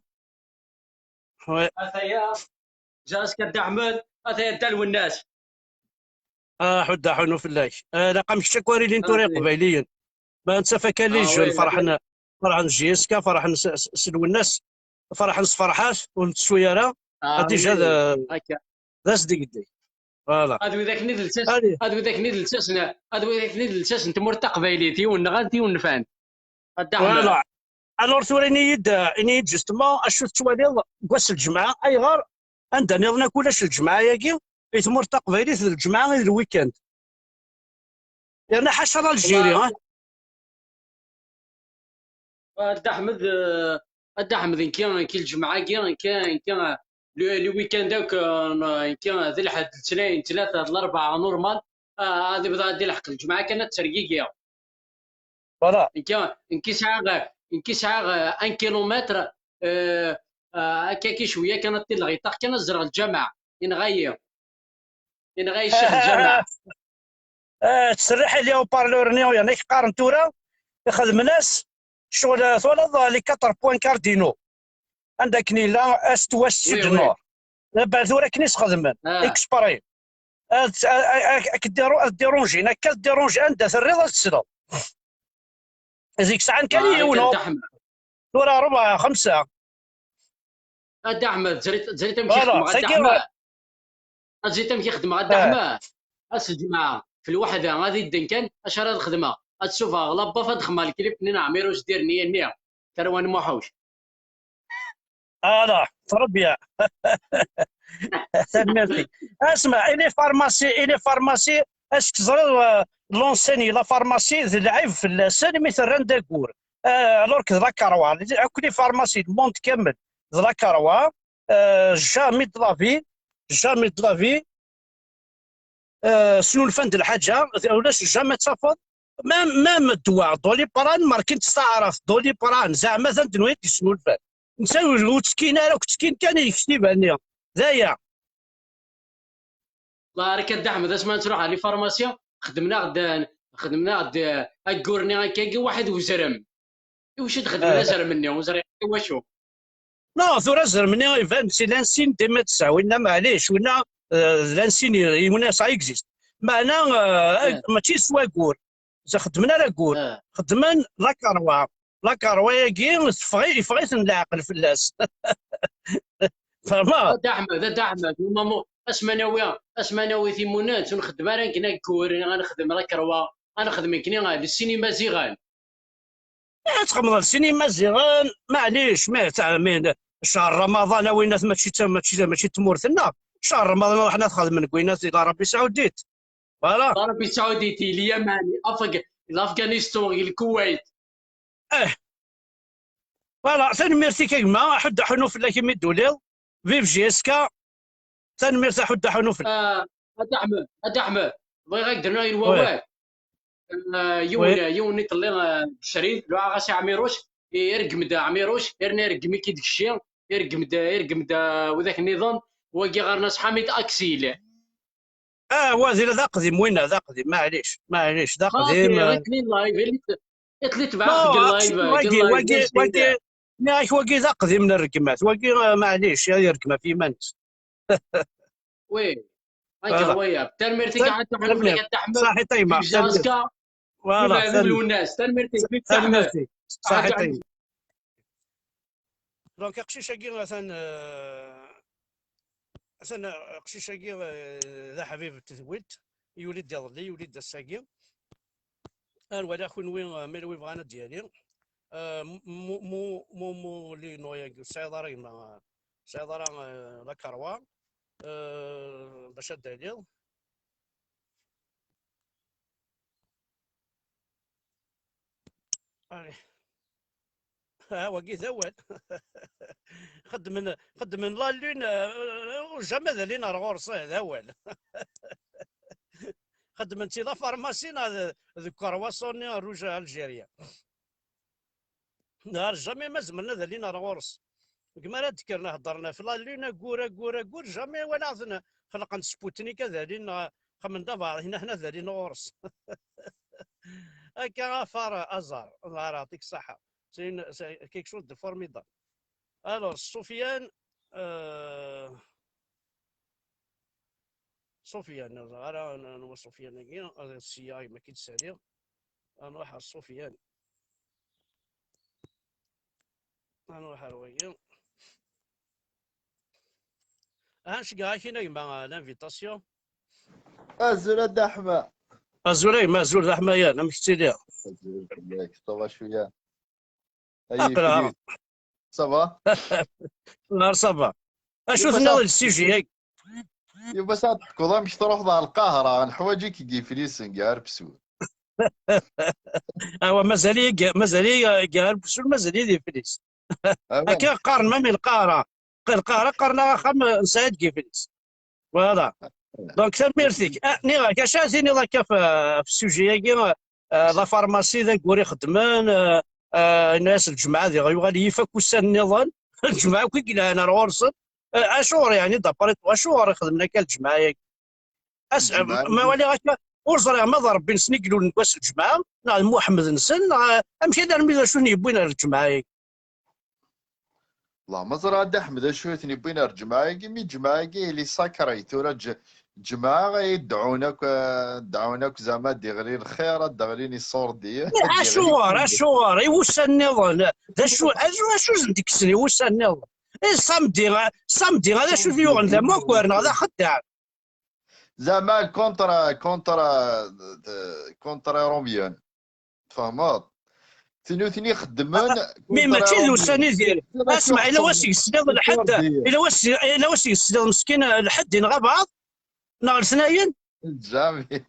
Oui. Ataya, Jaska Dda Ḥmed, ataya Dda Lwennas. Ah, ḥudda ḥunu fell-ak. Ah, laqam kečč akk ar ilin tura iqbayliyen. Ma netta faka les jeunes ferḥen, ferḥen s J S K, ferḥen s, s, s Lwennas, ferḥen s Ferḥat, ur nettu ara. Ah, déjà d, d asdegdeg. Voilà. Ad widak-nni d lsas, ad widak-nni d lsas n, ad widak-nni d lsas n tmurt taqbaylit, yiwen nɣan, yiwen nfan. A Dda Ḥmed. Voilà. Alors tura ini-yi-d, ini-yi-d justement acu tettwaliḍ deg wass n lǧemɛa, ayɣer anda nniḍen akk ulac lǧemɛa-agi, i tmurt taqbaylit d lǧemɛa i d lweekend. Yerna ḥaca l'Algérie, hein. A Dda Ḥmed, eh, a Dda Ḥmed, nekki, nekki lǧemɛa-agi, nekki, nekki, eh, le, le week-end akk, eh, nekki, eh, d lḥedd, d letnayen, d ttlata, d larebɛa, normal. Ah, ad ibda ad ilḥeq lǧemɛa kan ad tergigi. Voilà. Nekki, nekki sɛiɣ, nekki sɛiɣ, eh, un kilomètre, eh, eh, akka ki cwiya kan ad ṭilleɣ, yeṭṭax kan ad ẓreɣ lǧameɛ. Yenɣa-yi. Yenɣa-yi ccix lǧameɛ. Ah, ttserriḥ i les haut-parleurs-nni, yerna i k-qqaren tura, ixedmen-as ccɣel, twalaḍ les quatre points cardinaux, anda akken yella est, ouest, sud, nord. Tura akken i s-xedmen, exprès. Ad, ad, ad, ad k-diru-, ad dirunjin, akka ad dirunjin, anda terriḍ ad tesleḍ. Zik sɛan kan yiwen. Tura rebɛa, xemsa. A Dda Ḥmed, ẓrit, ẓrit amek i xedmeɣ, a Dda Ḥmed. Ẓrit amek i xedmeɣ, a Dda Ḥmed. Ass lǧemɛa, f lweḥda, ad idden kan, acu ara d-xedmeɣ? Ad subeɣ labaf, ad xedmeɣ lklip-nni n Ɛmiruc Dirniya-nni, Karwan Muḥuc. Ala, trebya. Tanemmirt-ik. Asma, i les pharmacies, i les pharmacies, est-ce que teẓriḍ, euh, l'enseigne, la pharmacie, d lɛib fell-asen mi t-rran d aggur. Euh, alors que d lakarwa, akk les pharmacies, le monde kamel, d lakarwa, euh, jamais de la vie, jamais de la vie, euh, snulfan-d lḥaǧa, ulac jamais ad tafeḍ. Même, même ddwa, Doliprane, ma rkin-t s taɛrabt, Doliprane, zeɛma d anda n wid yesnulfan. Netta ur, ur ttekkin ara, ur ttekkin kan i yektiba-nni. D aya. Barek a Dda Ḥmed, asma nettruḥ ɣer les pharmacies, xedmen-aɣ-d, xedmen-aɣ-d, eh, aggur-nni akkagi, waḥed uzrem. Iwacu i d-xedmen azrem-nni? Ur ẓriɣ i wacu. Non, tura azrem-nni iban, c'est l'insigne des médecins. Winna, maɛlic, winna, eh, l'insigne, winna, ça existe. Meɛna, eh, mačči s waggur. Ur xeddmen ara aggur. Xeddmen lakarwa. Lakarwa-agi, teffeɣ-, yeffeɣ-iten leɛqel fell-as. Tfehmeḍ? A Dda Ḥmed, a Dda Ḥmed, asma nawi, asma nawi timunent, ur nxeddem ara akken aggur, ad nexdem lakarwa, ad nexdem akken, ah, d sin imaziɣen. Eh, txedmeḍ sin imaziɣen, maɛlic, ma ta-, min, ccher Ramaḍan, a winnat, mačči d ta-, mačči d, mačči d tmurt-nneɣ. Ccher Ramaḍan, ruḥen ad xedmen deg winnat di l'Arabie Saoudite. Voilà. L'Arabie Saoudite, Lyaman, Afg-, l'Afghanistan, Lkuwait. Eh. Voilà, tanemmirt-ik a gma, aḥuddu aḥunnu fell-ak imi d-tuliḍ. Vive J S K. Tanemmirt aḥuddu aḥunnu fell-ak. Ah, a Dda Ḥmed, a Dda Ḥmed, bɣiɣ ad k-d-rnuɣ yiwen wawal. Ah, yiwen, yiwen iṭelli, ah, Crid, luɛaɣ-as i Ɛmiruc, i-, ireggem-d Ɛmiruc, yerna ireggem-ik-id kečči, ireggem-d, ireggem-d, ah, widak nniḍen, wagi ɣer-nas Ḥamid Aksil. Ah, wa d, d aqdim winna, d aqdim, maɛlic, maɛlic, d aqdim, eh. Iṭli live, iṭli tebɛeɣ deg live, wagi, wagi, wagi, nniɣ-ak wagi d aqdim n rregmat, wagi, eh, maɛlic, ad yergem ɣef yiman-is. Oui. Akka waya. Tanemmirt-ik a Ḥmed. Ṣaḥit a yemma. Voilà, tanemmirt. Lwennas. Tanemmirt-ik. Tanemmirt-ik. Ṣaḥit a yemma. Donc, aqcic-agi atan, euh, atan, aqcic-agi, euh, d aḥbib n tedwilt, yuli-d iḍelli, yuli-d ass-agi. Ar wala kunwi, euh, ma yella wi bɣan ad d-yali. Euh, mu, mu, mu, mu, li no yagi, ur tesɛiḍ ara gma, ur tesɛiḍ ara, euh, la karwa, euh, bac ad d-taliḍ. Allez. Ah, wagi d awal. Xeddmen, xeddmen la lune, euh, jamais ad alin ar ɣur-s, ah, d awal. Xeddmen-tt la pharmacie neɣ d, deg ukerwaṣu-nni rouge Algérien. Neɣ jamais ma zemren ad alin ar ɣur-s. Deg mi ara d-kkren heddren ɣef la lune, aggur, aggur, aggur, jamais walaɣ-ten xelqen Sputnik ad alin, neɣ xemmen d abeɛḍ, hina, hina ad alin ɣur-s. Akka afar aẓar, aẓar, yeɛṭik ṣṣeḥḥa. C'est une, c'est quelque chose de formidable. Alors, Sofiane, euh, Sofiane, ara n-, n-, Sofiane-agi, ad siyah, ma k-id-saliɣ. Ad nruḥ ɣer Sofiane. Ad nruḥ ɣer wagi. Ah, nceggeɛ-ak-in a gma l'invitation. Azul a Dda Ḥma. Azul a gma, azul d Ḥma yan, amek tettiliḍ? Azul fell-ak, ça va cwiya? Aql-aɣ. Ça va? Nehar ça va. Acu tenniḍ deg le sujet-agi? Yuba, s ad teḥkuḍ amek truḥeḍ ɣer Lqahra, neḥwaǧ-ik deg Iflisen, gar Bessul. Awa, mazal-iyi, mazal-iyi gar Bessul, mazal-iyi di Iflis. Akka qqaren, même Lqahra. Lqahra qqaren-aɣ axxam n Saɛid deg Iflis. Voilà. Donc, tanemmirt-ik. Ah, nniɣ-ak, acu ara tiniḍ akka f-, f sujet-agi, ah, d afarmasi, d aggur ixeddmen, ah, ah, yenna-yas lǧemɛa diɣ yuɣal yif akk ussan nniḍen, lǧemɛa akk i yelhan ar ɣur-sen. Ah, acuɣer, yeɛni, d'après toi, acuɣer i xedmen akka lǧemɛa-agi? As-, ma waliɣ akka, ur ẓriɣ ma d Ṛebbi-nsen i ilulen deg wass n lǧemɛa, neɣ d Muḥemmed-nsen, neɣ, ah, amek, armi d acu i ten-yewwin ar lǧemɛa-agi? Wallah, ma ẓriɣ a Dda Ḥmed acu i ten-yewwin ar lǧemɛa-agi, mi lǧemɛa-agi ili sacré, tura lǧ-, lǧemɛa i dɛun akk, eh, dɛun akk, zɛma ad d-iɣli lxir, ad d-ɣlin iṣurdiyen, ad d-iɣli. Acuɣer, acuɣer, i wussan nniḍen, d acu, acu, acu i sen-d-kksen i wussan nniḍen? Eh, samedi, samedi, d acu i t-yuɣen, d amakar neɣ d axeddaɛ? Zɛma contre, contre, contre Romiens. Tfehmeḍ? Nutni xeddmen. Mi mačči d ussan i dir. Asma, ila wass i yesliḍ lḥedd, ila wass, ila wass i yesliḍ meskin lḥedd yenɣa baɛḍ, neɣ letnayen? Jamais.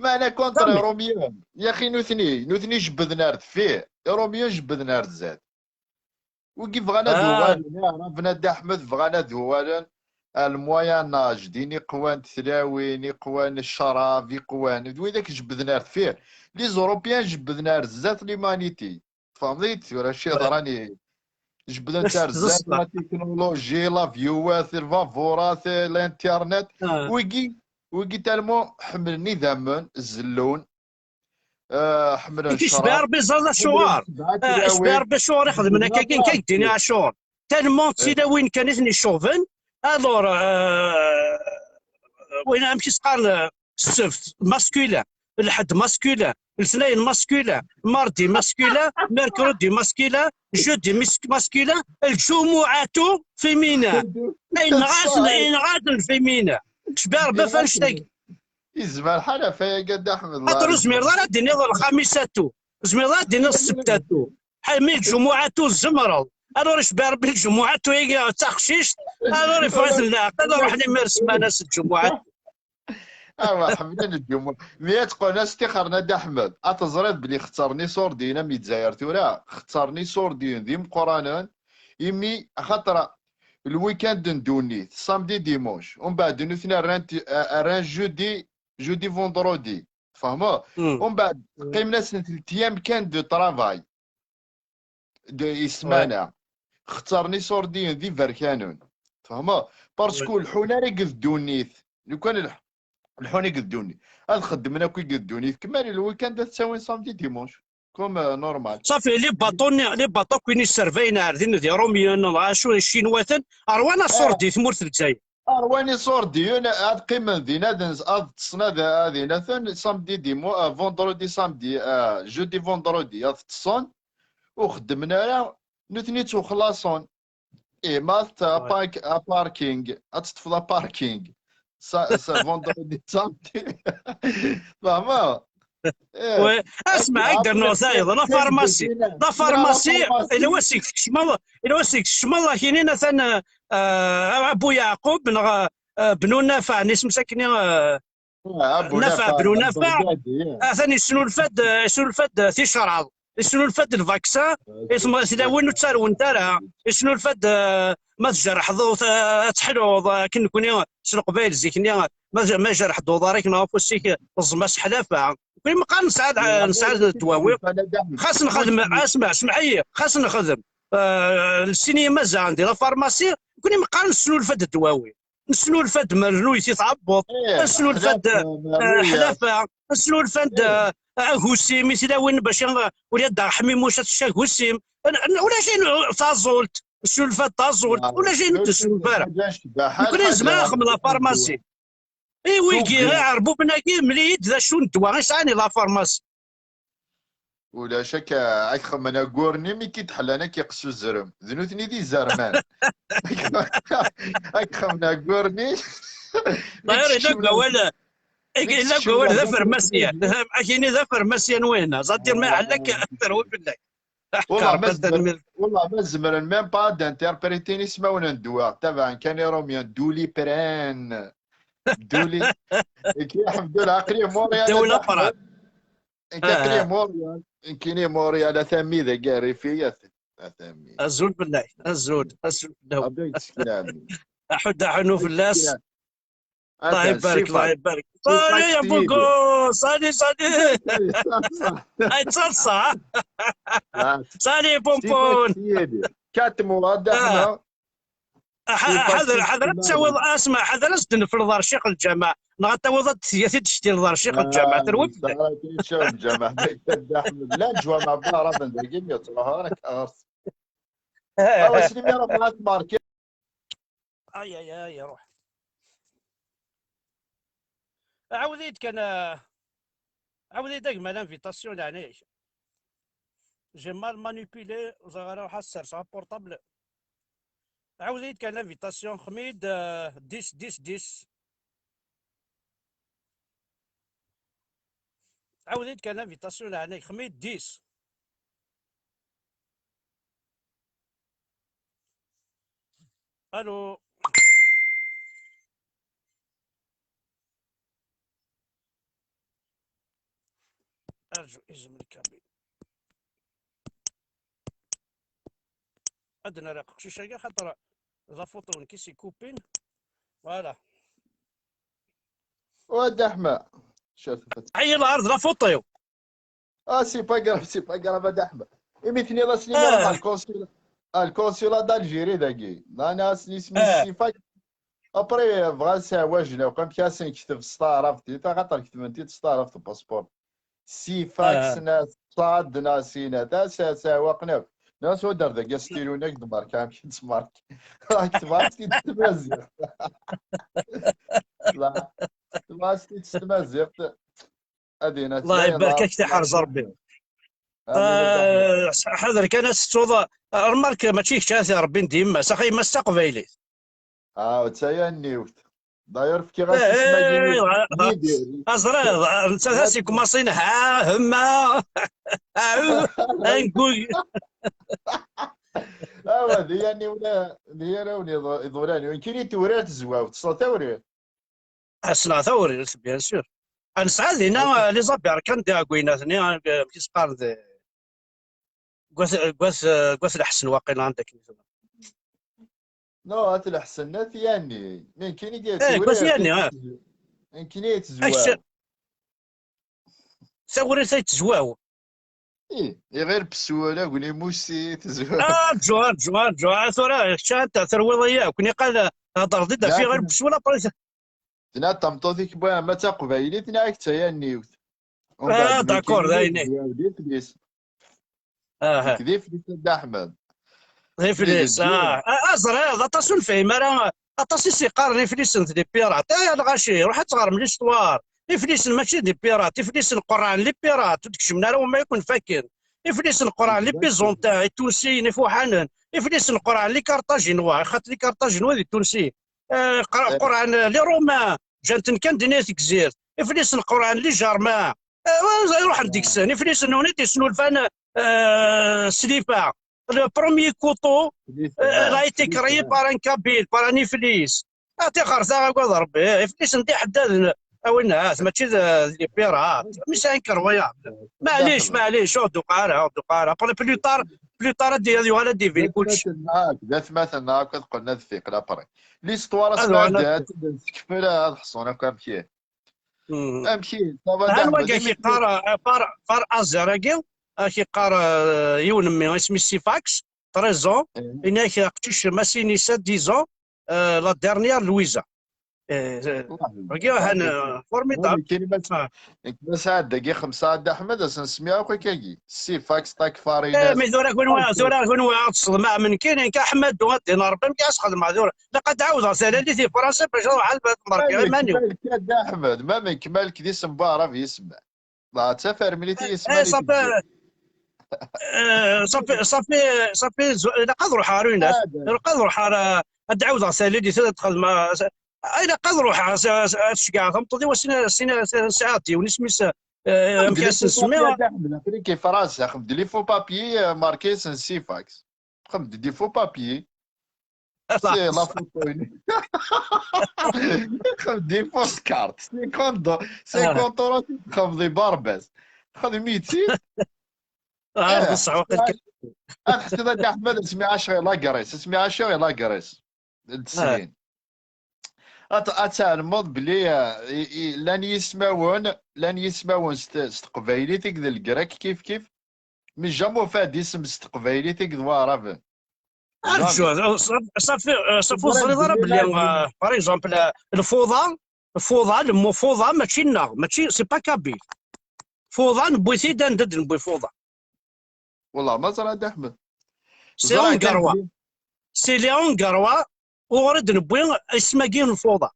Meɛna contre Romiens. Yaxi nutni, nutni jebbden ar deffir. Romiens jebbden ar zdat. Wigi bɣan ad uɣalen, Iɛraben a Dda Ḥmed bɣan ad uɣalen ar le Moyen Âge, din iqwan d tlawin, iqwan ccrab, iqwan d widak jebbden ar deffir. Les Européens jebbden ar zdat l'humanité. Tfehmeḍ-iyi-d tura acu yeḍran i, jebbden-tt ar zdat, la technologie, l'avion, lbaburat, l'internet. Wigi, wigi tellement ḥemmlen idammen, zellun. Ah, ḥemmlen ccrab. Icbeɛ Rebbi ẓẓaẓ acuɣer. Icbeɛ Rebbi acuɣer i xedmen akka, kan kan ddin acuɣer. Tellement d tilawin kan i ten-icuɣben. Alors, euh, win amek i s-qqaren, euh, ssebt, masculin, lḥedd masculin, letnayen masculin, mardi masculin, mercredi masculin, jeudi mis-, masculin, lǧumuɛatu féminin. Yenɣa-ten, yenɣa-ten féminin. Icbeɛ Rebbi ɣef annect-agi. Yezmer lḥal ɣef wayagi a Dda Ḥmed. Xaṭer ur tezmireḍ ara ad d-tiniḍ lxamisatu. Tezmireḍ ara ad d-tiniḍ ssebtatu. Ḥal mi lǧumuɛatu tzemreḍ. Alors icbeɛ Rebbi lǧumuɛatu-agi d taqcict. Alors yeffeɣ-iten leɛqel, ruḥen imir ssmana s lǧumuɛatu. Awa, ḥemmlen lǧumuɛ. Mi ad teqqel ad s-tixren a Dda Ḥmed, ad teẓriḍ belli xettren iṣurdiyen am Lezzayer tura. Xettren iṣurdiyen d imeqqranen, imi axaṭer lwikand n ddunit, samedi, dimanche, umbeɛd nutni rran, rran jeudi, jeudi, vendredi. Tfehmeḍ? Umbeɛd qqimen-asen telt ayyam kan de travail, de, i ssmana. Xettren iṣurdiyen d iberkanen. Tfehmeḍ? Parce que ur leḥḥun ara i ddunit. Lukan leḥ-, leḥḥun i ddunit, ad xeddmen akk i ddunit. Kemmel lwikand ad ttawin samedi dimanche. Comme, euh, normal. Safi, les bateaux-nni, les bateaux-nni yesservayen ar din d Iṛumyen, neɣ acu, Icinwaten, ṛwan aṣurdi i tmurt n Lezzayer. Ṛwan iṣurdiyen, ad qqimen din, ad ns-, ad ṭṭsen, ad, ad inaten, samedi, dimanche, euh, vendredi, samedi, euh, jeudi, vendredi, ad ṭṭsen, ur xeddmen ara, nutni ttwaxlaṣen. Eh, ma t-, a park-, a parking, ad teṭṭfeḍ a parking. Sa, sa vendredi, samedi. Tfehmeḍ? Eh, ouais. Asma, ak d-rnuɣ tayeḍ, la pharmacie. La pharmacie, ila wasik tkecmeḍ, ila wasik tkecmeḍ, akini atan, euh, Abu Yeɛqub, neɣ, euh, Bnu Nafaɛ, isem-is akini, euh, Nafaɛ, Bnu Nafaɛ, atan yesnulfa-d, yesnulfa-d ticraḍ, yesnulfa-d lvaksa, i tm-, tilawin ur ttarwent ara, yesnulfa-d, eh, ma tjerḥeḍ, eh, ad teḥluḍ, eh, akken nekni s Leqbayel zik-nni, ma, ma jerḥeḍ uḍar-ik neɣ afus-ik, teẓẓem-as ḥlafa. Nekni meqqar nesɛa, nesɛa ddwawi. Xas nxedm, asma, semḥ-iyi, xas nxedm, eh, le cinéma zɛan di la pharmacie, nekni meqqar nesnulfa-d ddwawi. Nesnulfa-d merluyt i tɛebbuḍt, nesnulfa-d, eh, ḥlafa, nesnulfa-d, eh, agusim i tilawin bac, eh, ur yadda ḥmimuc ad tečč agusim. N-, n-, ulac ayen, taẓult, nesnulfa-d taẓult, ulac ayen ur d-nesnulfa ara. Nekni nezmer ad nexdem la pharmacie. I wigi iɛerbuben-agi, mel-iyi-d d acu n ddwa i sɛan i la pharmacie. Ulac, akka, ad k-xemmen aggur-nni mi k-id-ḥellan, ad k-iqqes uzrem. D nutni d izerman. Ad k-xemmen aggur-nni. Ɣir illa deg wawal, illa deg wawal d afermasyan. Akini d afermasyan win. Zadir ma iɛellak, terwi fell-ak. Wallah, ma zemren, wallah, ma zemren même pas d'interpréter ismawen n ddwa. Tabaɛen kan iṛumyen, Doliprane. Doli. Nekki, alḥemdulillah, aql-i Montréal. Nekk aql-i Montréal, nekkini Montréal, a tammi dagi, rrif-iyi, a tammi. Azul fell-ak, azul, azul fell-ak. Aḥud, aḥunu fell-as. Allah ibarek, Allah ibarek. Salut, ya Bogo, salut, salut. Ay, ttadsa. Salut, Pompon. Quatre mois, Ḥader, ḥader ad tawiḍ, asma, ḥader ad s-d-nefleḍ ar Ccix Lǧameɛ, neɣ ad tawiḍ ad t-, ad t-id-tectileḍ ar Ccix Lǧameɛ, terwi fell-ak. Ccix Lǧameɛ, la ǧwamaɛ ḍaṛaben dagi, mi yettruḥu ara ɣer-s. Awa, slim, iruḥ ma tmarki. Ay, ay, ay, iruḥ. Ɛawed-iyi-d kan, ah, ɛawed-iyi-d a gma l'invitation, leɛnaya-k. J'ai mal manipulé, ẓriɣ ara ruḥ ad sserseɣ portable. Ɛawed-iyi-d kan l'invitation, xmid, euh, dix, dix, dix. Ɛawed-iyi-d kan l'invitation, leɛnaya-k, xmid dix. Allô. Arǧu, izem lkabil. Ad nara aqcic-agi, xaṭer d afuṭu-nnek i s-ikupin. Voilà. Wa Dda Ḥma. Ɛyiɣ ar d la photo-w. Ah, c'est pas grave, c'est pas grave, a Dda Ḥma. Imi tenniḍ-as imi ruḥ al consulat, al consulat d'Algérie dagi. Nnan-as isem-is Sifak. Après, bɣan ad sɛewajen akk amek ad sen-nekteb s taɛrabt, axaṭer ketben-t-id s taɛrabt, passeport. Sifak, sna, ṣad, na, sina, ta, sa, sɛewaqen akk. Nnan-as, udder dagi astilu-nni, ad k-d-markeɣ amek i d-tmark. Ketbeɣ-as-t-id s tmaziɣt. Ketbeɣ-as-t-id s tmaziɣt. Ad yenna Allah ibarek-ak, tiḥerz Rebbi. Amin, a Dda Ḥmed. Ah, ḥader kan ad tettuḍ, ah, remarque, mačči kečč ara t-irebbin d yemma-s, axi yemma-s d taqbaylit. Ah, d tayanniwt. D'ailleurs, fkiɣ-as isem-agi i Yidir. Aẓriḍ, netta d asikmaṣin, ha, hemma, aɛu, anguy. Awa, d yanniwla, d yaraw n iḍ-, iḍulan. Nekkini tewrirt tezwaw, tessneḍ tawrirt? Ssneɣ tawrirt, bien sûr. Nesɛa dinna, euh, les Aberkan d iɛegguyen-nni, euh, amek i s-qqaren, d, deg wat, deg wat, deg wat Leḥsen waqila, anda akken i tura. Non, at Leḥsen, at Yanni. Nekkini i, eh, deg wat Yanni, ah. Nekkini i tezwar. Akc-, tawrirt ay tezwaw. Ih, iɣir beswel aglim usi tezwar. Arǧu, arǧu, arǧu. Ah, tura kečč anta terwiḍ-iyi akk. Niqal hedreḍ-d ɣef iɣir beswel après. Tna tameṭṭut-ik ma d taqbaylit neɣ d tayanniwt. Ah, d'accord, d ayen. Aha. D iflis a Dda Ḥmed. D iflis, ah. Ah, ẓriɣ, aṭas ur nefhim ara. Aṭas i s-yeqqaren iflisen d les pirates. Ah, lɣaci, ruḥ ad teɣrem l'histoire. Iflisen mačči d les pirates, iflisen qerɛen les pirates, ur d-kecmen ara wama i ken-fakken. Iflisen qerɛen les Byzantins, itunsiyen ifuḥanen. Iflisen qerɛen les Carthaginois, xaṭer les Carthaginois d itunsiyen. Eh, qer-, qerɛen les Romains, ǧǧan-ten kan dinna i tegzirt. Iflisen qerɛen les Germains. Eh, ruḥen deg-sen. Iflisen-nni i d-yesnulfan, eh, Slifa. Le premier couteau, euh, a été créé par un Kabyle, par un iflis. Ah, tixer ta, agad Rebbi. Iflisen d iḥeddaden. A winna, ah, mačči d, d les pirates. Mi sɛin kerwayaḍ. Maɛlic, maɛlic, ur d-tuqa ara, ur d-tuqa ara. Après, plus tard, plus tard, ad d-, ad yuɣal ad d-ibin kullec. D atmaten-nneɣ akk, d atmaten-nneɣ akk ad qqlen ad fiqen après. L'histoire asma ad tt-id-nsekfel ad ḥṣun akk amek i. Amek i, ça va? Hal wagi ak-iqqar, eh, par, par hasard-agi, ak-iqqar, eh, yiwen mmi, isem-is Sifax, treize ans, ini-ak aqcic Masinisa, dix ans, eh, la dernière Louisa. Eh, eh, wagi, han, eh, formidable. Nekk ma sɛaddagiɣ xemsa a Dda Ḥmed, ad sen-smiɣ akk akkagi. Sifax, Takfarinas. Eh, mais tura kunwi, tura kunwi ad teṣḍem, ah, men kini, nekk Aḥmed, ad d-in Rebbi, amek ad s-xedmeɣ tura? Ilaq ad ɛawdeɣ talalit i Fransa bac ad ruḥeɣ ad merkiɣ iman-iw. Malek a Dda Ḥmed, ma nekk Malek d isem bu Ɛrab yisem. Dɣa d tafermlit i yisem. Eh, safi, eh, safi, safi, safi, ilaq ad ruḥeɣ ɣer unas. Ilaq ad ruḥeɣ ɣer, ad d-ɛawdeɣ talalit, ad xedmeɣ, ah, ilaq ad ruḥeɣ, ad, ad, ad ceggɛeɣ tameṭṭut-iw, ad s-iniɣ, ad s-iniɣ, ad s-iniɣ, sɛiɣ-d yiwen isem-is, eh, amek ad s-nsemmi? Aql-ik i Fransa, xdem-d les faux papiers, eh, marqués Sifax. Xdem-d des faux papiers. C'est la photo. Xdem-d des fausses cartes. cinquante euros, xdem des barbes. Xdem-itt-id. Ah, eh, bṣeḥ waqil. Ad ḥsiḍ a Dda Ḥmed, asmi ɛaceɣ i la Grèce, asmi ɛaceɣ i la Grèce. D snin. Ad, ad tɛelmeḍ belli, eh, i, i, llan yismawen, llan yismawen s te-, s teqbaylit akked legrek kif kif, mais jamais ufiɣ-d isem s teqbaylit akked waɛraben. Arǧu, jamais. Safi, safi, safi ur teẓriḍ ara belli, eh, par exemple, eh, lfuḍa, lfuḍa, le mot fuḍa, mačči nneɣ, mačči, c'est pas kabyle. Fuḍa, newwi-t-id anda d-newwi fuḍa. Wallah, ma ẓriɣ a Dda Ḥmed. C'est les Hongrois. C'est les Hongrois, uɣur i d-newwi isem-agi n lfuḍa.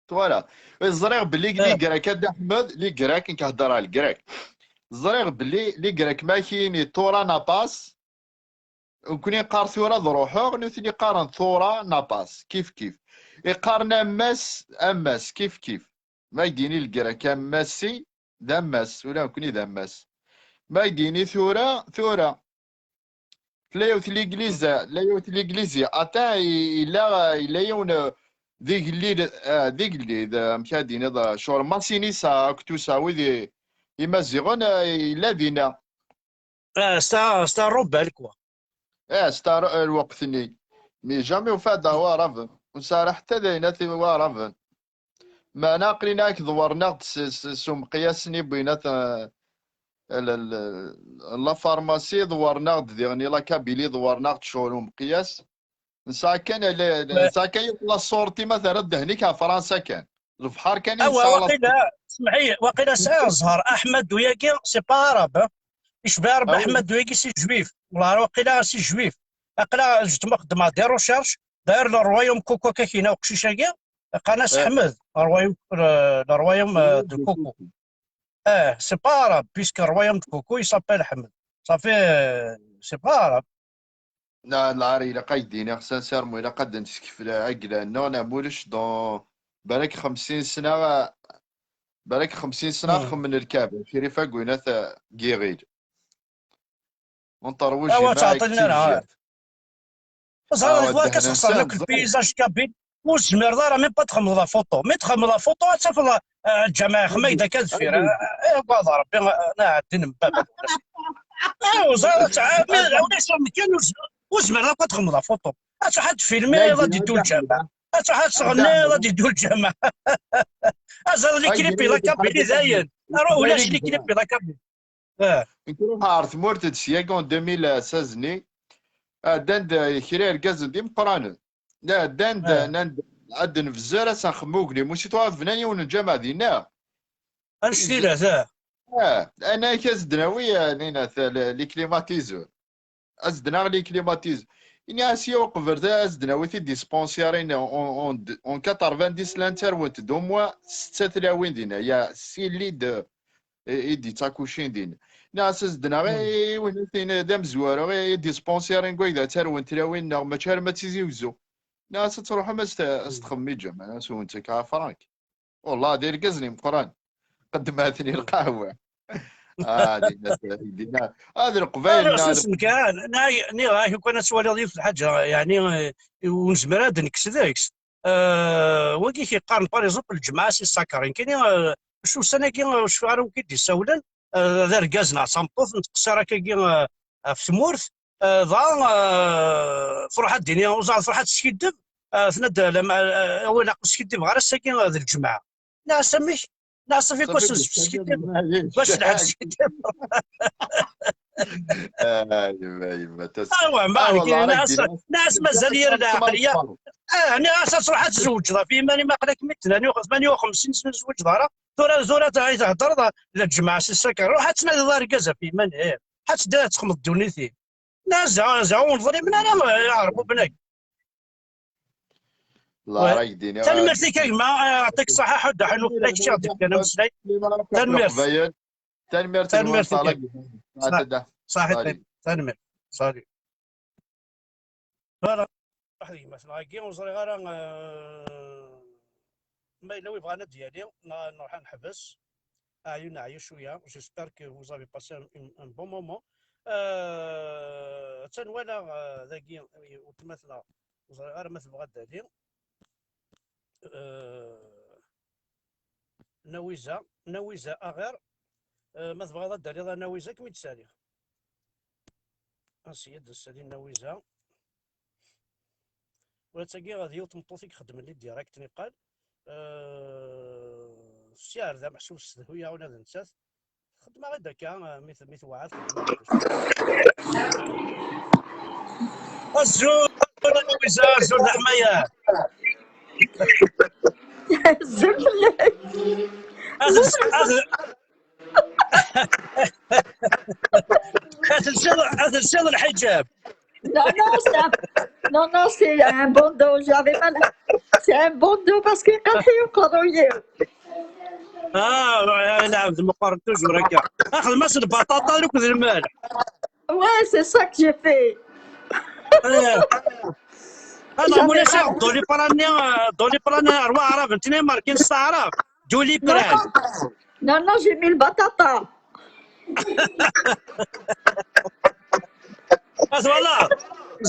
Voilà. Ẓriɣ belli les Grecs, a Dda Ḥmed, les Grecs, nekk heddreɣ ɣer les Grecs. Ẓriɣ belli les Grecs, ma k-yini tura napas, nekkni neqqar tura ad ruḥeɣ, nutni qqaren tura napas, kif kif. Iqqaren ammas, ammas, kif kif. Ma k-d-yini les Grecs ammassi, d ammas, ula nekkni d ammas. Ma k-d-yini tura, tura. Tella yiwet n legliz, tella yiwet n legliz, atan i-, yella, yella yiwen, eh, d igellid, eh, d igellid, eh, amek ad d-tiniḍ, eh, ccɣel Masinisa akked Tusa, wid i-, Imaziɣen, eh, yella dinna. Ah, c'est un, c'est un rebelle, quoi. Eh, c'est un re-, eh, lweqt-nni. Mais jamais ufiɣ-d Waɛraben. Ur nesɛi ara ḥetta d ayen at Waɛraben. Meɛna aql-in ak dewwren-aɣ-d s, s, s umeqyas-nni wwin at, eh, l-, l-, la pharmacie, dewwren-aɣ-d diɣen i la Kabylie, dewwren-aɣ-d ccɣel umeqyas. Nesɛa kan, nesɛa kan yiwet la sortie ma terra ddehn-ik ɣer Fransa kan. Lebḥer kan i nesɛa la sortie. Waqila, semḥ-iyi, waqila sɛiɣ zzher Aḥmadu-yagi, c'est pas arabe, hein. Icba Rebbi Aḥmadu-yagi, c'est juif. Wallah, waqila c'est juif. Aql-aɣ jtem xeddmeɣ des recherches. D'ailleurs, le royaume Coco kakina uqcic-agi, qqaren-as Ḥmed, le royaume, le, le royaume, euh, de Coco. Eh, c'est pas arabe, puisque le royaume de Coco, il s'appelle Ḥmed. Ça fait, euh, c'est pas arabe. Neɣ lɛar ilaq ad k-d-iniɣ sincèrement, ilaq ad d-neskef agla-nneɣ, neɣ ma ulac dans, balak xemsin sna, balak xemsin sna ad xemmen lkaben, Crif Agunat, eh, Giɣil. Ur nṭerwij ara. Ẓriɣ d wakka txesreḍ akk le paysage kabyle, ur tezmireḍ ara même pas ad txedmeḍ la photo. Mi txedmeḍ la photo, ad tafeḍ, eh, lǧameɛ ixemmay-d akka deffir. Eh, eh, agad Rebbi, eh, neɛdin n baba. Eh, ur ẓriɣ, ulac amkan, ur z-, ur zmireḍ akk ad txedmeḍ la photo. Ad truḥ ad tfilmiḍ, ad d-iddu lǧameɛ. Ad truḥ ad tɣenniḍ, ad d-iddu lǧameɛ. Azal les clips, la Kabylie dayen. Ulac les clips la kabyle. Nekk ruḥeɣ ɣer tmurt d syagi en deux mille seize-nni. Ɛeddan-d kra irgazen d imeqqranen. Ɛeddan-d, nnan-d, ad d-nbezzer, ad s-nxemmem uglim. Usi tuɣa bnan yiwen n lǧameɛ dinna. Annect-ilat, ah. Ah, annak ad s-d-nawi, eh, ninna, ta-, le, les climatiseurs. Ad s-d-naɣ les climatiseurs. Ini-as i uqbel da, ad s-d-nawi tidispensirin en, en, en quatre-vingt-dix, llant ttawint-d au moins setta tlawin dinna. Il y a six lits de, i, i d-yettakucin din. Nniɣ-as ad s-d-naɣ i, i win tin d amezwaru, i, i dispensirin n wayda ttawint tlawin, neɣ mačči arma d Tizi Wezzu. Nniɣ-as ad truḥem ad s-t-, ad s-txemmem i lǧameɛ, ad s-wen-ttak frank. Wallah, d irgazen imeqqran. Qeddmeɣ-ten i lqahwa. Ah, dinna, dinna. Ah, d Leqbayel, ah, nna, susem kan. Nniɣ-ak kan ad twaliḍ yiwet lḥaǧa, yeɛni, eh, ur nezmir ad nekkes deg-s. Eh, wagi i k-yeqqaren, par exemple, lǧemɛa si ṣṣakar. Nekkini, eh, acu ussan-agi, eh, acu ara wi k-id-issawlen, eh, d argaz neɣ d tameṭṭut, nettqeṣṣir akkagi, eh, ɣef tmurt, eh, dɣa, eh, truḥ ad d-tini, uẓar, truḥ ad teskiddeb, eh, tenna-d, eh, lama, eh, a win aql skiddibeɣ ar ass-agi, eh, d lǧemɛa. Nniɣ-as amek? Nniɣ-as amek wass n ssebt skiddibeɣ? Wass n lḥedd skiddibeɣ? Ah, yemma, yemma, tas-, ah, wa, ma ah, wallah, nniɣ-as, nniɣ-as mazal yir lɛaqliya. Ah, nniɣ-as ad truḥ ad tzewǧeḍ ɣef yiman-im, aql-ak mi d tmanya u xemsin snin ur tezwiǧeḍ ara. Tura, tura ay thedreḍ, la lǧemɛa si ṣṣakar. Ruḥ ad tnadiḍ argaz ɣef yiman-im. Ad teddiḍ ad texmeḍ ddunit-im. La, zeɛma, zeɛma ur neḍlimen ara, eh, iɛerbuben-agi. Tanemmirt-ik a gma, eh, yeɛṭik ṣṣeḥḥa, ḥudd ḥunu fell-ak, ččiɣ-d kan ameslay. Tanemmirt. Tanemmirt. Tanemmirt. Saḥit. Saḥit. Tanemmirt. Salut. Voilà. Waḥed gma-tneɣ-agi, ur ẓriɣ ara, eh, ma yella wi bɣan ad d-yali, neɣ nruḥ ad neḥbes. Aɛyun, neɛya cwiya. J'espère que vous avez passé un, un, un bon moment. Euh, attan walaɣ, euh, dagi, weltma-tneɣ, ur ẓriɣ ara ma tebɣa ad d-tali. Euh, Nawiza, Nawiza Aɣer, euh, ma tebɣiḍ ad d-taliḍ a Nawiza, ad kem-id-saliɣ. Asi ad d-tsali Nawiza. Ula d tagi d yiwet n tmeṭṭut i ixeddmen les directs niqal. Euh, ssiɛer d ameḥsub ssedhu-yaɣ ula d nettat. Xedmeɣ-id akka, euh, mi t-, mi tewɛed. Azul, azul, azul, leḥmaya. Azul fell-ak. Ad, ad, Ad telsiḍ, ad telsiḍ lḥiǧab. Non, non, c'est un, non, non, c'est un bandeau. J'avais mal. C'est un bandeau parce que iqerḥ-iyi uqerruy-iw. Ah, lɛebd meqqar toujours akka. Axdem-as lbaṭaṭa akked lmelḥ. Ouais, c'est ça que j'ai fait. Ah, ma ulac aɣ Doliprane-nni, ah, Doliprane ar waɛrab, nettni markin s taɛrabt. Doliprane. Non, non, j'ai mis le batata. Ah, voilà.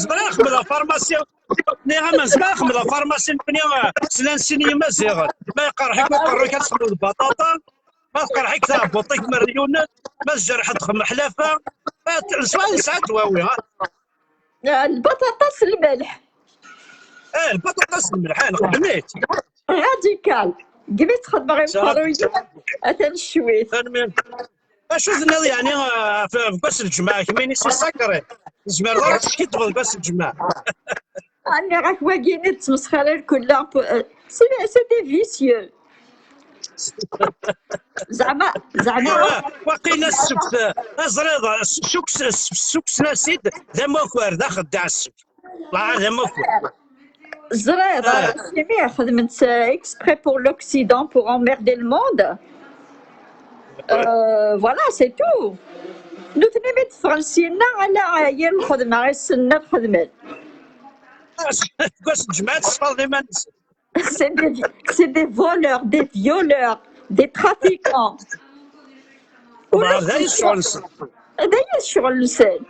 Zemreɣ ad xedmeɣ la pharmacie. Nniɣ-am, zemreɣ ad xedmeɣ la pharmacie, nekkni, ah, slan sin yimaziɣen. Ma yeqreḥ-ik uqerruy-ik, ad txedmeḍ lbaṭaṭa. Ma teqreḥ-ik tɛebbuḍt-ik mer d yiwen, ma tjerḥeḍ xedmeɣ ḥlafa. Ah, t-, leswaḥ nesɛa ddwawi, ha? Ah, lbaṭaṭa s lmelḥ. Ah, lbaṭaṭa s lmelḥ, ah, nexdem-itt. Radical. Gmi txedmeɣ imqerruyen, atan ccwit. Tanemmirt. Acu tenniḍ, yeɛni, ah, ɣef, ɣef wass n lǧemɛa, kemmini si sacré. Tezmireḍ ad teskiddbeḍ deg wass n lǧemɛa. Ah, nniɣ-ak wagi-nni d ttmesxira lkulla. C'est, c'est des vicieux. Zeɛma, zeɛma. Wa-, waqila ssebt, teẓriḍ, ssukkes-, ssukksen-as-id d amakar, d axeddaɛ ssebt. Lɛar d amakar. Ẓriɣ, ah, imi xedmen-tt, euh, exprès pour l'Occident, pour emmerder le monde. Euh, voilà, c'est tout. Nutni mi d-ffɣen syenna, ala yir lxedma i ssnen ad xedmen. Deg wass n lǧemɛa, tesfeḍ iman-nsen. C'est des, c'est des voleurs, des violeurs, des trafiquants. D aya ccɣel-nsen. D aya ccɣel-nsen.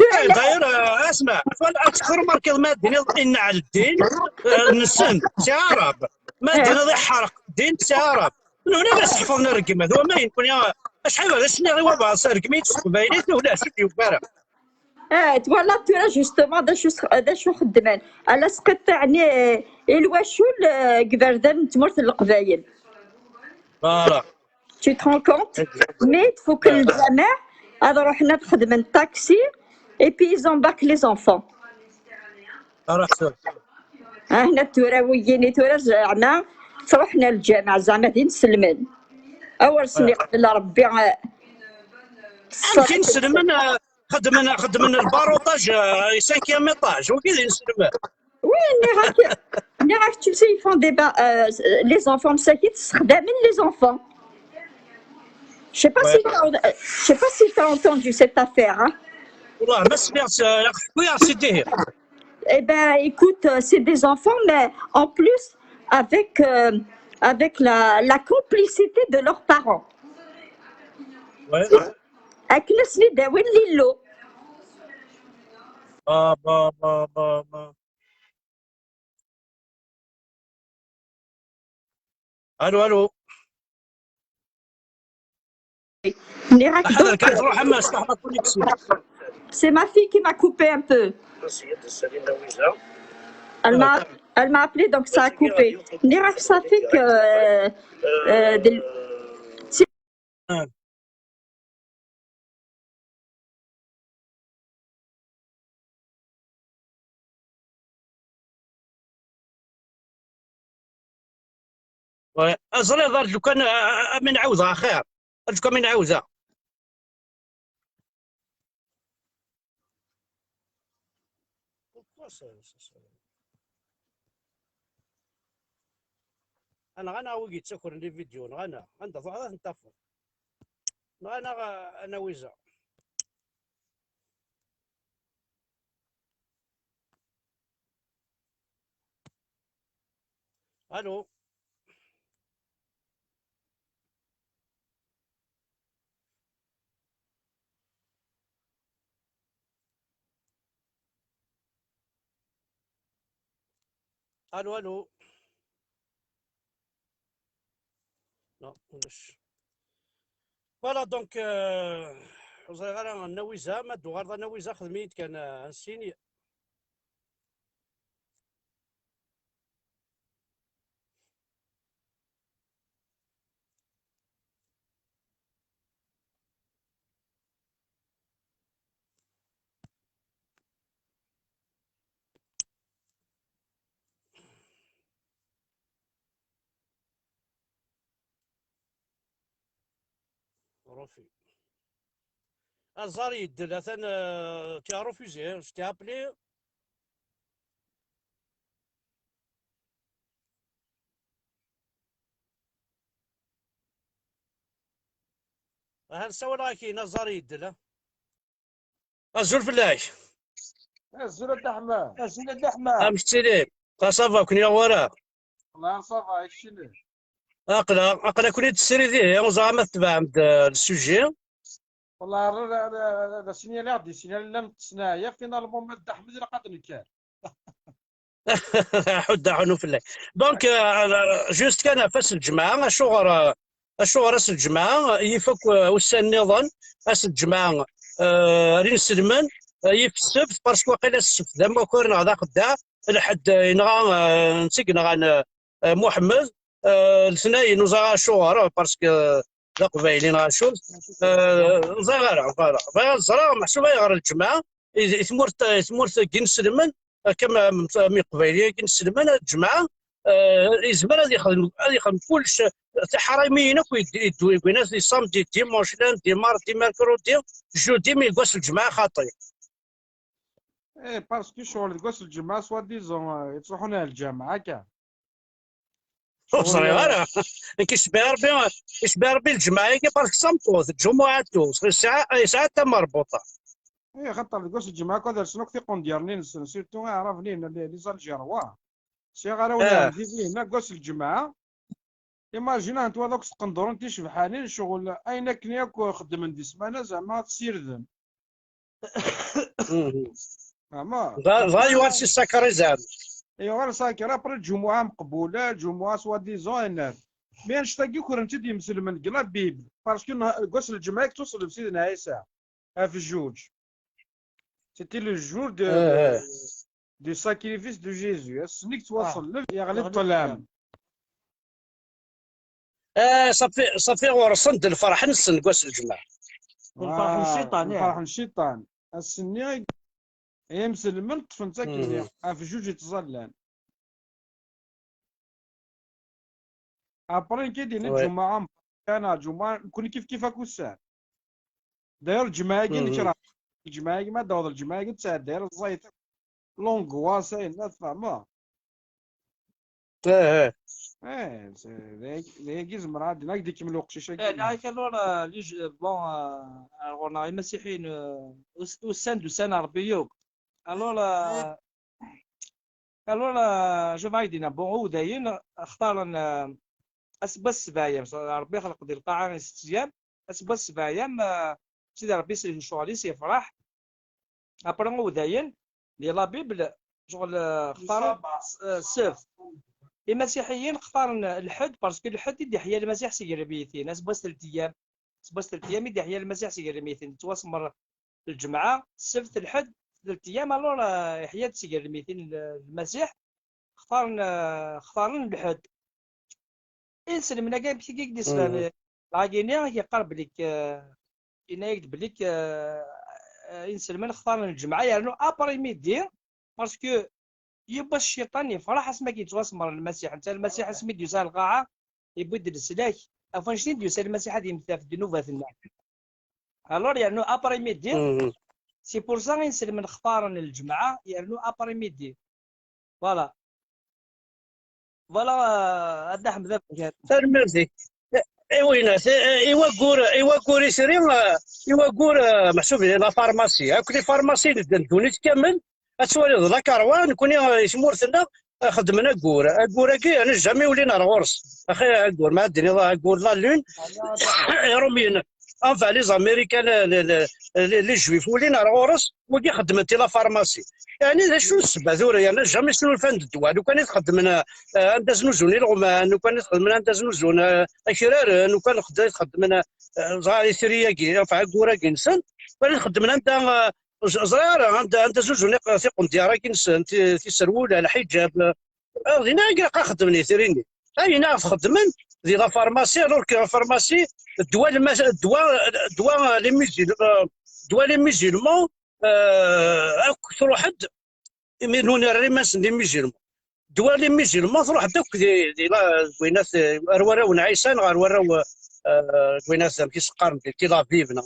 Eh, d'ailleurs, eh, asma, ad txermarkiḍ ma d-tiniḍ inna ɛla ddin, eh, nsen, si Arab. Ma d-tiniḍ iḥerq ddin, si Arab. Nuna ma s-ḥefḍen rregmat, wa ma yenkuni, acḥal d as-nniɣ i wabɛaḍ s rregmi s teqbaylit, ulac, ur d-yufi ara. Ah, twalaḍ tura justement d acu s-, d acu xeddmen. Ala sqiṭṭiɛen i, i lwacul, eh, deg iberdan n tmurt n Leqbayel. Voilà. Tu te rends compte? Mais il faut que le lǧameɛ ad ruḥen ad xedmen taxi et puis ils embarquent les enfants. Araḥ tura. Ahna tura wigini tura zeɛma truḥen ar lǧameɛ zeɛma d inselmen. Awer sen-iqbel Rebbi. Amek inselmen? Xedmen xedmen lbaruṭaj, cinquième étage, wagi d inselmen. Oui, nniɣ-ak, nniɣ-ak, tu sais, ils font des ba- euh, les enfants, msakit ssexdamen les enfants. Je sais pas si t'as, euh, je sais pas si t'as entendu cette affaire, hein. Wallah ma sliɣ. Oui, c'est des. Eh ben, écoute, euh, c'est des enfants, mais en plus avec euh, avec la, la complicité de leurs parents. Ouais. Akken ad sen-id-awin Lillo. Ba ba ba ba ba. Allô, allô. Nniɣ-ak, donc, c'est ma fille qui m'a coupé un peu. Elle m'a, elle m'a appelé, donc ça a coupé. Nniɣ-ak, ça fait que, euh, euh, des- Ẓriɣ, ar lukan a min ɛawdeɣ axir. Ar lukan min ɛawdeɣ. Anɣa neɣ wigi yettakren les vidéos, neɣ ana anda truḥeḍ ad ten-tafeḍ. Neɣ ana anawiza. Allô. Allô, allô. Non, ulac. Voilà, donc, euh, ur ẓriɣ ara anawiza, ma d-tuɣaleḍ anawiza, xdem-iyi-d kan, euh, un signe. Rufi. Aẓar yeddel, atan, euh, tu as refusé, hein, je t'ai appelé. Aha, nsawel-ak-in, aẓar yeddel, ha? Azul fell-ak. Azul a Dda Ḥmed. Azul a Dda Ḥmed. Amek tettili? Ça va, ken-yuɣ wara? Wallah ça va, keččini? Aql-, aql-aken-id srid ihi, ur ẓriɣ ma tetbeɛem-d, euh, le sujet. Wallah, la, la, la, la signal, la signal, la ttesnaɛya, finalement, ma Dda Ḥmed ilaq ad d-nekker. Ḥudda ḥunu fell-ak. Donc, euh, juste kan ɣef ass n lǧemɛa, acuɣer, euh, acuɣer ass n lǧemɛa yif akk, euh, ussan nniḍen, ass n lǧemɛa, euh, ar inselmen, euh, yif ssebt, parce que waqila ssebt d amakar neɣ d axeddaɛ, lḥedd, euh, yenɣa, euh, netta i yenɣan, euh, euh, Muḥemmed, euh, letnayen ur ẓriɣ acuɣer, parce que d aqbayli neɣ acu, euh, ur ẓriɣ ara, ur ẓriɣ ara. Bɣiɣ ad ẓreɣ meḥsub ayɣer lǧemɛa i, i tmurt, i tmurt n yinselmen, akka am, am, am iqbayliyen n yinselmen, lǧemɛa, euh, yezmer ad yexdem, ad yexdem kullec, tiḥrimiyin akk yed-, yeddu, yeggan, les samedi, dimanche, lundi, mardi, mercredi, jeudi, mi deg wass n lǧemɛa xaṭi. Eh, parce que ccɣel deg wass n lǧemɛa, soi-disant, euh, yettruḥun ar lǧameɛ, akka. Ur ẓriɣ ara. Nekk yecbiɛ Rebbi, yecbiɛ Rebbi lǧemɛa-agi, parce que d tameṭṭut, lǧumuɛa tus, yesɛa, yesɛa tamerbuṭa. Eh, xaṭer deg wass n lǧemɛa, akk ad rsen akk tiqendyar-nni-nsen, surtout Iɛraben, les, les Algérois. Sɛiɣ arraw n Ɛemdi dihin, deg wass n lǧemɛa. Imagine, ahat twalaḍ akk sqendren ticebḥanin, ccɣel, ayen akken akk xeddmen di ssmana, zeɛma ad ssirden. Ama Dɣa, dɣa yuɣal si sakar izɛem. Yuɣal sakar, après lǧumuɛa meqbula, lǧumuɛa soi-disant, yenna-d. Mais annect-agi ukren-tt-id yimselmen deg la Bible, parce que deg wass n lǧemɛa i yettuṣelleb Sidna Ɛisa ɣef jjuǧ. C'était le jour de, de, du sacrifice de Jésus. Ass-nni i yettwaṣelleb, yeɣli ṭṭlam. Ah, ṣafi, ṣafi ɣur-sen-d lferḥ-nsen deg wass n lǧemɛa. Lferḥ n cciṭan, eh. Lferḥ n cciṭan. Ass-nni ay imselmen ṭṭfen-tt akkenni, ɣef juj ittẓallan. Après nekk i d-yenna lǧemɛa, neɣ lǧemɛa, nekkni kif kif akk ussan. D'ailleurs lǧemɛa-agi nekk raɣ, lǧemɛa-agi ma d-taweḍ lǧemɛa-agi tesɛeddayeḍ ẓẓayet akk. L'angoisse ayen ma tfehmeḍ. Eh, Eh, d ayagi zemreɣ ad d-, ad d-ikemmel uqcic-agi. Eh, donc, alors, euh, les ju-, bon, euh, ar ɣur-neɣ imasiḥiyen, euh, us-, ussan-d ussan n Ṛebbi yakk. Alors, euh, alors, euh, je vais dire, bon, udayen xtaren, euh, aseggas ssebɛa yam, Ṛebbi ixleq di lqaɛa i sett yam, aseggas ssebɛa yam, euh, Sidi Ṛebbi s ccɣel-is yefṛeḥ. Après udayen, di la Bible, ccɣel, euh, xtaren, euh, ssebt. Imasiḥiyen xtaren lḥedd, parce que lḥedd i d-iḥya Lmasiḥ seg lmeytin, aseggas telt yam, aseggas telt yam i d-iḥya Lmasiḥ seg lmeytin, tettwasemmer lǧemɛa, ssebt, lḥedd, telt yam, alors, euh, iḥya-d seg lmeytin l-, Lmasiḥ, xtaren, euh, xtaren lḥedd. Inselmen-agi amek i k-d-isfehmem? Lɛagini i k-yeqqar belli k-, yenna-yak-d belli k-, eh, inselmen xtaren lǧemɛa yernu après midi, parce que yiwwas cciṭan yefṛeḥ asmi i k-yettwasemmer Lmasiḥ. Netta Lmasiḥ asmi d-yusa ɣer lqaɛa, yewwi-d leslak. Ɣef wanect-i d-yusa Lmasiḥ ad yemmet ɣef ddnubat-nneɣ. Alors yernu après midi, c'est pour ça inselmen xtaren lǧemɛa yernu après midi. Voilà. Voilà, euh, a Dda Ḥmed. Tanemmirt-ik. I winat, i waggur, i waggur itri, eh, i waggur, eh, meḥsub di la pharmacie. Akk les pharmacies n ddunit kamel, ad twaliḍ la Carwa, nekkni, eh, i tmurt-nneɣ, eh, xeddmen aggur. Aggur-agi, ani jamais ulin ar ɣur-s. Axi aggur, ma ad d-tiniḍ aggur la lune, Iṛumyen, enfin les Américains, les, les, les, les Juifs, ulin ar ɣur-s, wagi xeddmen-t i la pharmacie. Yeɛni d acu n ssebba tura, yerna jamais snulfan-d ddwa, lukan i t-xeddmen, eh, anda znuzun ileɣman, lukan i t-xeddmen anda znuzun, eh, akraren, lukan i t-xeddmen, eh, ẓer itri-agi, enfin aggur-agi-nsen, lukan i t-xeddmen anda, eh, ẓ-, ẓriɣ ara, anda, anda znuzun iq-, tiqendyar-agi-nsen, ti-, tiserwula, lḥiǧab, eh, dinna i ilaq ad xeddmen itri-nni. Ayen ara t-xeddmen di la pharmacie, alors que la pharmacie, ddwa lma-, ddwa, ddwa les musul-, eh, ddwa les musulmans, eh, akk truḥ-d, imi nuni rran iman-nsen d imizilman. Ddwa les musulmans truḥ-d akk di, di la, deg winat, eh, ar warraw n Ɛisa neɣ ar warraw, eh, deg winat, amek i s-qqaren, di Tel Aviv, neɣ,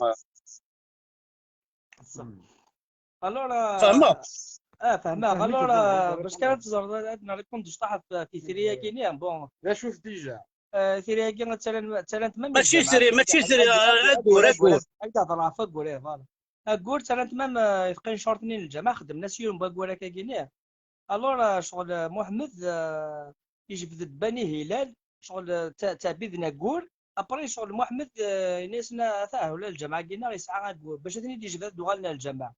Alors, fehmeɣ. Ah, fehmeɣ. Alors, euh, bac kan ad teẓreḍ, ad nrépond cṭaḥ ɣef, ɣef itri-agi-nni, bon. D acu-t déjà? Euh, itri-agi, ttarran, ttarran-t même Mačči lǧameɛ. Itri, mačči Itri, eh, aggur, aggur. Ad k-d-heḍṛeɣ ɣef aggur, eh, voilà. Aggur, ttarran-t même, euh, tqin ccerṭ-nni n lǧameɛ, xeddmen-as yiwen n waggur akka-agi-nni. Alors, euh, ccɣel, euh, Muḥemmed, euh, yejbed-d Bani Hilal, ccɣel, euh, tta-, ttɛebbiden aggur. Après, ccɣel Muḥemmed, euh, yenna-yasen, ah, atah, ula lǧameɛ-agi-nneɣ yesɛa aggur. Bac ad ten-id-yejbed ad d-uɣalen ar lǧameɛ.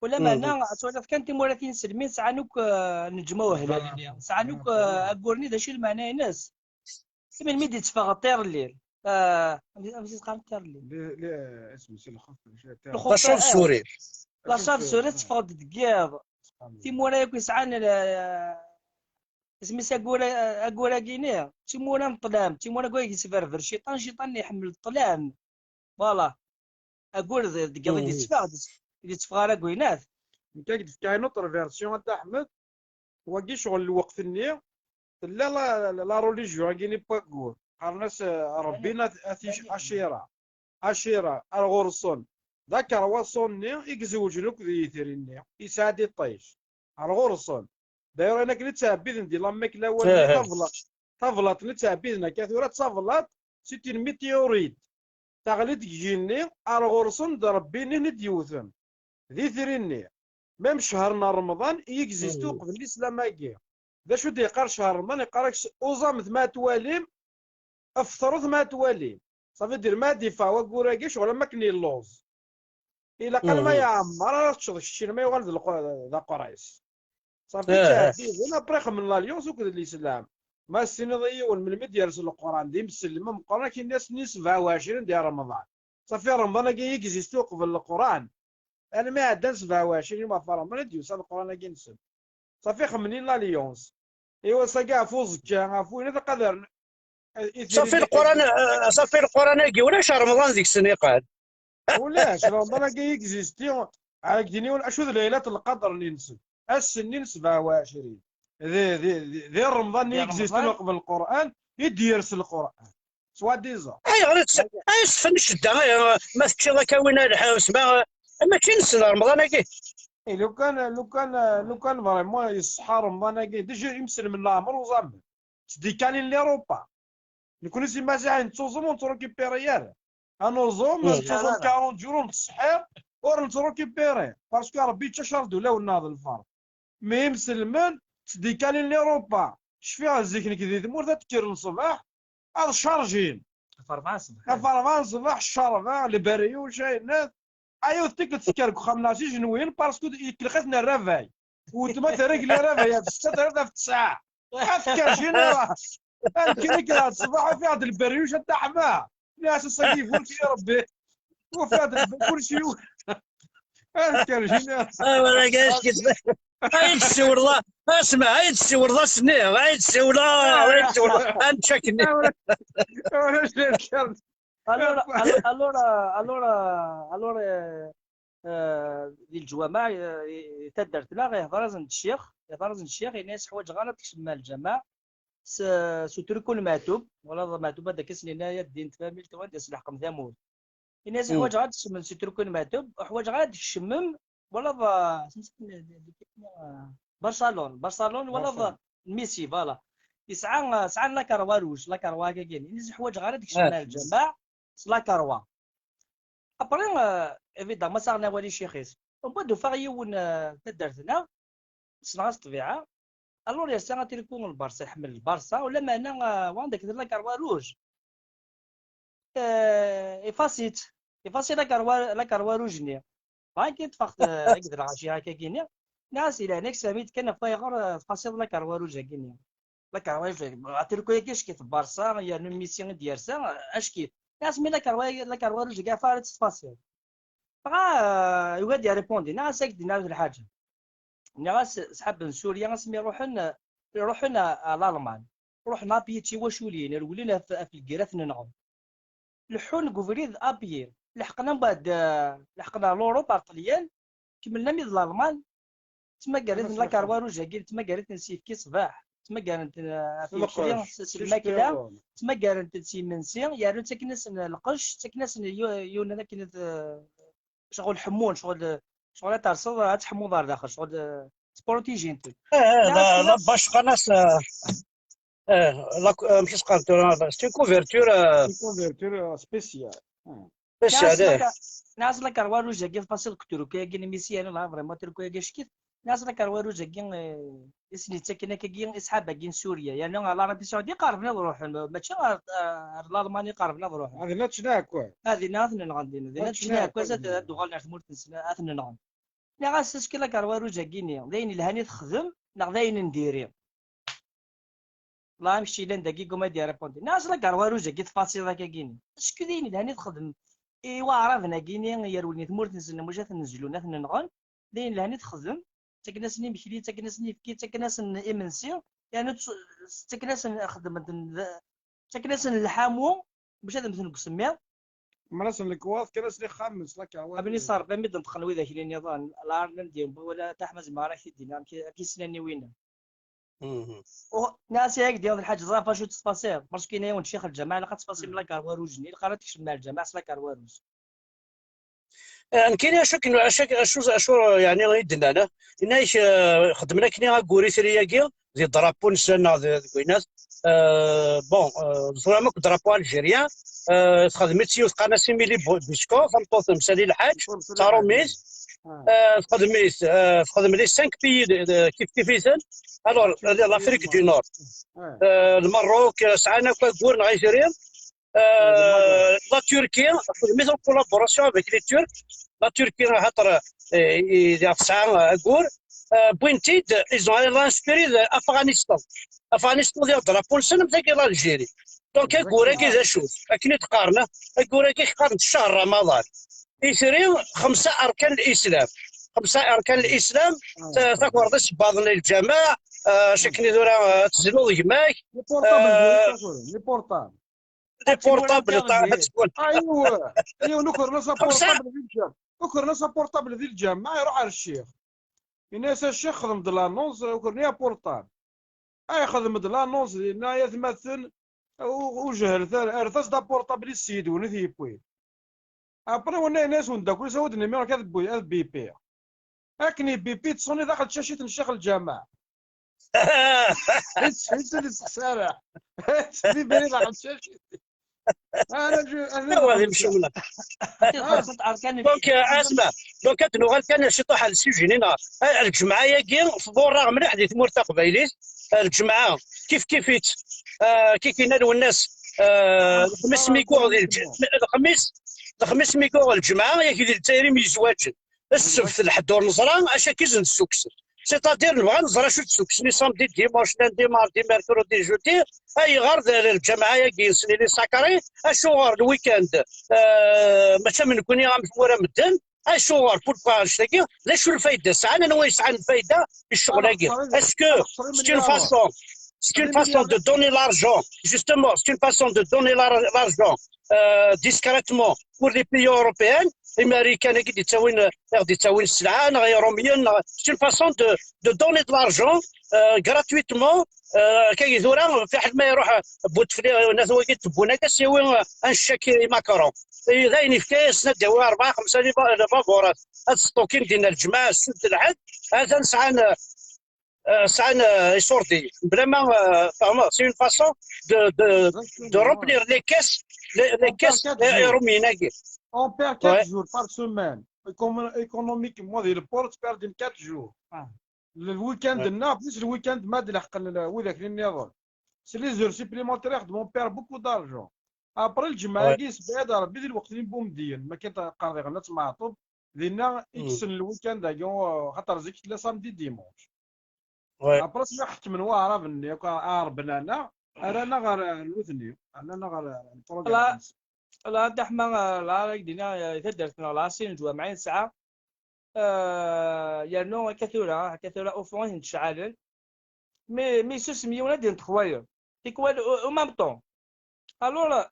Ulameɛna, ad twaliḍ kan timura tinselmin sɛan akk, eh, neǧma uhlal-nni. Sɛan akk, eh, aggur-nni, d acu i lmeɛna-ines? Si melmi d-itteffeɣ ṭṭir n lɛid? Eh, amek, amek i s-qqaren ṭṭir n lɛid? Le, le, اسمه c'est le خف-، La chauve-souris. La chauve-souris tetteffeɣ-d deg yiḍ. Timura akk yesɛan, eh, isem-is aggur-, aggur-agi-nni, d timura n ṭṭlam, d timura n wayeg yesberber cciṭan, cciṭan iḥemmel ṭṭlam. Voilà. Aggur d-, deg yiḍ i d-itteffeɣ, d-, d-itteffeɣ ara deg winat. Nekk ad k-d-fkeɣ une autre version, a Dda Ḥmed. Wagi ccɣel lweqt-nni, tella la, la, la religion-agi n waggur. Qqaren-as, eh, Ṛebbi n at, at Acira. Acira, ar ɣur-sen. D akerwaṣu-nni i izewǧen akk d yitri-nni. Yesɛa-d iṭij. Ar ɣur-sen. D'ailleurs, ayen akken i ttɛebbiden di la Mecque lawan-nni, tablaṭ, tablaṭ-nni ttɛebbiden akka tura, d tablaṭ, c'est une météorite. Teɣli-d deg yigenni, ar ɣur-sen d Ṛebbi-nni i d-yewten. D itri-nni. Même ccher n Remḍan i existe uqbel lislam-agi. D acu d-yeqqar ccher n Remḍan? Yeqqar-ak s-, uẓamet ma twalim, fṭret ma twalim. Ça veut dire ma d-yeffeɣ waggur-agi, ccɣel am akken yelluẓ. Ilaq alma yeɛmer ara teččeḍ keččini ma yuɣal d leq-, d aqras. Safi, ttɛeddiden, après xemmen l'alliance akked l'islam. Ma s-tiniḍ i yiwen melmi d-yers Leqran d imsellem ameqqran, ad k-ini ass-nni sebɛa u ɛecrin di Remḍan. Safi, Remḍan-agi i existe uqbel Leqran. Almi ɛeddan sebɛa u ɛecrin yum ɣef Remḍan i d-yusa Leqran-agi-nsen. Safi, xemmen l'alliance. I wass-agi ɣef uẓekka, ɣef winat aqadar n-, Safi Lquran, eh, safi Lquran-agi ulac Remḍan deg-sen iqal. Ulac, Remḍan-agi existi. Ɛad ak-d-iniɣ acu d Laylat Lqadr-nni-nsen. Ass-nni n sebɛa u ɛecrin. Di, di, di, di Remḍan-nni existi uqbel Lquran i d-yers Lquran. Soi-disant. Ayɣer i tt-, ay s-tfen ccedda, ay, ma teččiḍ akka win a lḥewsma, mačči nessen Remḍan-agi. Eh, lukan, lukan, lukan vraiment yeṣḥa Remḍan-agi, déjà imselmen leɛmer uẓamen. Ttdikalin l'Europa. Nekni s imasiḥen nettuẓum ur nettrekipiri ara. Ad nuẓum, nettuẓum quarante jours ur nettṣeḥḥi, ur nettrekipiri. Parce que Rebbi yečča car d ulawen-nneɣ d lferq. Mi imselmen ttdikalin l'Europa. Cfiɣ zik nekk di tmurt ad kkren ṣṣbeḥ, ad carjin. Ɣef rebɛa n ṣṣbeḥ. Ɣef rebɛa n ṣṣbeḥ, ccerba, leberyuc, ayen. Ay yiwet tikkelt tekker deg uxxam-nneɣ s ijenwiyen, parce que yekellex-iten rrabay. Weltma terregel rrabay ɣef ssetta, terra ɣef ttesɛa. Ad tekker jiniral. Ad nekker nekker ɣer ṣṣbeḥ, ufiɣ-d leberyuc a Dda Ḥma. Nniɣ-as ass-agi ifulki a Rebbi. Ufiɣ-d lbe-, kulci yu-, ad nekker jiniral. Ay d-ssiwleḍ, asma, ay d-ssiwleḍ ass-nni, ay d-ssiwleḍ, ay d-ssiwleḍ, ad nečč akkenni. Ulac lkar. Alors, alors, alors, alors, euh, euh, di leǧwameɛ, euh, taddart-nneɣ, ihḍer-asen-d ccix, ihḍer-asen-d ccix, yenna-yas ḥwaǧeɣ ara ad tkecmem ar lǧameɛ s, s utriku n Meɛtub, wala d Meɛtub ad ak-as-nini ya ddin tfamilt wanda s leḥkem tamurt. Yenna-yas ḥwaǧeɣ ad tkecmem s utriku n Meɛtub, ḥwaǧeɣ ara ad tkecmem, wala d, Barcelone, Barcelone, wala d Messi, voilà. Yesɛa, sɛan la Croix Rouge, la Croix-agi, yenna-yas ḥwaǧeɣ ara ad tkecmem ar lǧameɛ s la Croix. Après, euh, évidemment, saɣen awal i ccix-is. Umbeɛd ufiɣ yiwen, euh, taddart-nneɣ, ssneɣ-as ṭṭbiɛa. Alors, yersa atriku n Lbarça, iḥemmel Lbarça, ulameɛna, euh, wa anda-k la Croix Rouge. Euh, efface-itt. Efface la Croix, la Croix Rouge-nni. Bɣa kan ṭṭfeɣ-t, euh, akked lɣaci akka-gini. Nniɣ-as, i leɛnaya-k, sefhem-iyi-d kan ɣef wayɣer, euh, tefasiḍ la Croix Rouge-agi-nni. La Croix Rouge, atriku-agi acki-t Barça, yernu Messi i d-yersa, acki-t. Nniɣ-as, mi la Croix, la Croix Rouge-agi ɣef ara tt-tfasiḍ. Dɣa, euh, yugi ad d-irripondi, nniɣ-as, ad k-d-iniɣ lḥaǧa. Nniɣ-as, ṣḥab n Surya, asmi ruḥen, ruḥen ɣer Lalman, ruḥen à pied d tiwaculin, rewlen ɣef, ɣef lgirra, ad ten-nɣen. Leḥḥun deg ubrid à pied, leḥqen ambeɛd, euh, leḥqen ɣer l'Europe, ɣer Ṭelyan, kemmlen armi d Lalman, ttmagaren-ten la Croix Rouge-agi, ttmagaren-ten s yefki ṣṣbeḥ, ttmagaren-ten, euh, ɣef yimekli, s, s lmakla, ttmagaren-ten s yimensi, yernu ttaken-asen lqecc, ttaken-asen yu-, yiwen akken ad, euh, ccɣel ḥemmun, ccɣel, ccɣel ad terseḍ, ad tḥemmuḍ ɣer daxel, ccɣel, euh, sprotéjin-ten. Eh, eh, la, la bâche, qqaren-as, eh, eh, la, eh, amek i s-qqaren tura, c'est une couverture, eh, Une couverture, euh, spéciale. Hmm. Spéciale, eh. Nniɣ-as la Croix Rouge-agi tfasiḍ deg utriku-agi n Messi, yerna la vraiment atriku-agi acki-t. Nniɣ-as la Croix Rouge-agi, eh, i sen-yettaken akkagi, i ṣṣḥab-agi n Surya, yerna ɣer l'Arabie Saoudite i qerben ad ruḥen, mačči ɣer, ɣer Lalman i qerben ad ruḥen. Ad dinna ttnaɛkun. Ad dinna ad ten-nɣen dinna. Dinna ad ttnaɛkun, ad, ad d-uɣalen ar tmurt-nsen, ad ten-nɣen. Nniɣ-as, est-ce que la Croix Rouge-agi-nni d ayen yelhan i texdem, neɣ d ayen n diri? Welleh, am kečč yellan dagi, guma ad d-irripondi. Nniɣ-as, la Croix Rouge-agi tfasiḍ akkagi-nni, est-ce que d ayen yelhan i texdem i waɛraben-agi-nni yerwlen i tmurt-nsen, mačči ad ten-nezlun, ad ten-nɣen? D ayen yelhan i texdem, ttaken-asen imekli, ttaken-asen ibki, ttaken-asen imensi, yernu tt-, ttaken-asen, xedmen-ten d, ttaken-asen lḥamu bac ad mmten deg usemmiḍ. Mrasen lekwaɣeḍ, kkan-asen ixxamen s la Croix Rouge. Abni ṣṣerf, mi d-neṭqen widak-nni nniḍen, la Arlem d-yembu, wala Taḥma Zemreɣ ara k-t-id-iniɣ, amek, amek i snan i winna. Mhm. Oh, nniɣ-as i ak-d-iɣ d lḥaǧa, ẓer ɣef acu tettfasiḍ, parce que yenna-yawen ccix lǧameɛ, ilaq ad tfasiḍ la Croix Rouge-nni, ilaq ara tkecmem ar lǧameɛ s la Croix Rouge. Eh, nekkini acu akken, acu akken, acu, acu, yeɛni, i d-nnan, eh? Yenna-ak, eh, xedmen akken aggur itri-agi, di drapeau-nsen neɣ di, deg winat. Eh, bon, eh, ẓuram akk drapeau algérien, eh, texdem-itt yiwet qqaren-as Émilie Bo-, Busco, tameṭṭut n Msali Lḥaǧ, d taṛumit. Eh, texdem-it, eh, texdem les cinq pays de, de, kif kif-iten. Alors, l'Afrique du Nord, eh, Lmerruk, eh, sɛan akk aggur neɣ itri. Euh, la Turquie, en collaboration avec les Turcs, la Turquie, euh, euh, il y a ça, euh, aggur, euh, wwin-t-id, ils ont inspiré de Afghanistan. Afghanistan, il y a drapeau, c'est comme l'Algérie. Donc, aggur-agi d acu, akken i d-qqaren, aggur-agi qqaren-t ccehṛ Ramadan. Itri xemsa arkan n lislam. Xemsa arkan n lislam, ta-, takerḍa isebbaḍen i lǧameɛ, Ah, acu akken i tura, ah, ad teznuḍ gma-k. Les portables, les portables. Des portables, Ayiwa, yiwen ukren-as aportable di lǧam. Ukren-as aportable di lǧam, ma iruḥ ar ccix. Ini-as a ccix, xdem-d l'annonce, ukren-iyi aportable. Ay xdem-d l'annonce dinna, ay atmaten, ujehlet, rret-as-d aportable i sseyid-wen i t-yewwin. Après, winna yenna-as umeddakel-is, awi-d numéro-k ad bipiɣ. Akken ibipi, ttṣuni daxel tcacit n ccix lǧameɛ. Ur d-iseqsa ara. Bibri daxel tcacit. Donc, asma, donc, ad nuɣal kan ciṭuḥ ɣer lsujini-nneɣ. Lǧemɛa-agi tḍurr-aɣ mliḥ di tmurt taqbaylit. Lǧemɛa kif kif-itt, ah, kif yenna Lwennas, ah, lexmis mi yuɣ di lǧ-, lexmis, lexmis mi yuɣ lǧemɛa, yak di Lezzayer i myezwaǧen. Ssebt, lḥedd ur neẓra acu akka i sen-d-ssukksen. C'est-à-dire, nebɣa neẓra acu d-ssukksen i samedi, dimanche, lundi, mardi, mercredi, jeudi. Ayɣer d lǧameɛ-agi-nsen il est sacré? Acuɣer le week-end, euh, mačči am nekkni, am tmura medden? Acuɣer, pourquoi annect-agi? D acu lfayda sɛan? Anwa yesɛan lfayda i ccɣel-agi? Est-ce que c'est une façon, c'est une façon de donner l'argent, justement, c'est une façon de donner l'ar-, l'argent, euh, discrètement pour les pays européens, Imarikan-agi d-ittawin, i ɣ-d-ittawin sselɛa, neɣ Iṛumyen, neɣ, c'est une façon de, de donner de l'argent, euh, gratuitement, euh, akka i tura, fiḥel ma iruḥ, euh, Bouteflika, nat wagi d-tewwin akka, s-yawi, euh, un chèque i Macron. I d ayen yefka-yasen ad d-yawi rebɛa, xemsa libaburat, ad stokin din lǧemɛa, ssubt, lḥedd, atan sɛan, euh, euh, sɛan, euh, iṣurdiyen. Bla ma, euh, tfehmeḍ, c'est une façon de, de, de remplir les caisses, les, les caisses, euh, iṛumyen-agi. On perd quatre jours par semaine. Économiquement, di lport, perdent quatre jours. Le week-end-nneɣ, plus le week-end ma d-leḥqen widak nniḍen. C'est les heures supplémentaires, on perd beaucoup d'argent. Après, lǧemɛa-agi, yessebɛed Rebbi di lweqt-nni n Bumedyen, ma kan qqaren diɣen At Meɛṭub, dinna i kksen le week-end-agi, xaṭer zik tella samedi dimanche. Après, asmi ḥekmen waɛraben-nni akk aɛerben-aneɣ, rran-aɣ ɣer nutni, rran-aneɣ ɣer lprogram-nsen. La, Dda Ḥma, la, la, ak-d-iniɣ, eh, taddart-nneɣ, la, sin n lǧwameɛ i nesɛa. Eh, yernu akka tura, akka tura, au fond, i ten-ttceɛɛalen. Mi, mi yessusem yiwen, ad d-ineṭṭeq wayeḍ. Tikwal, au, au même temps. Alors,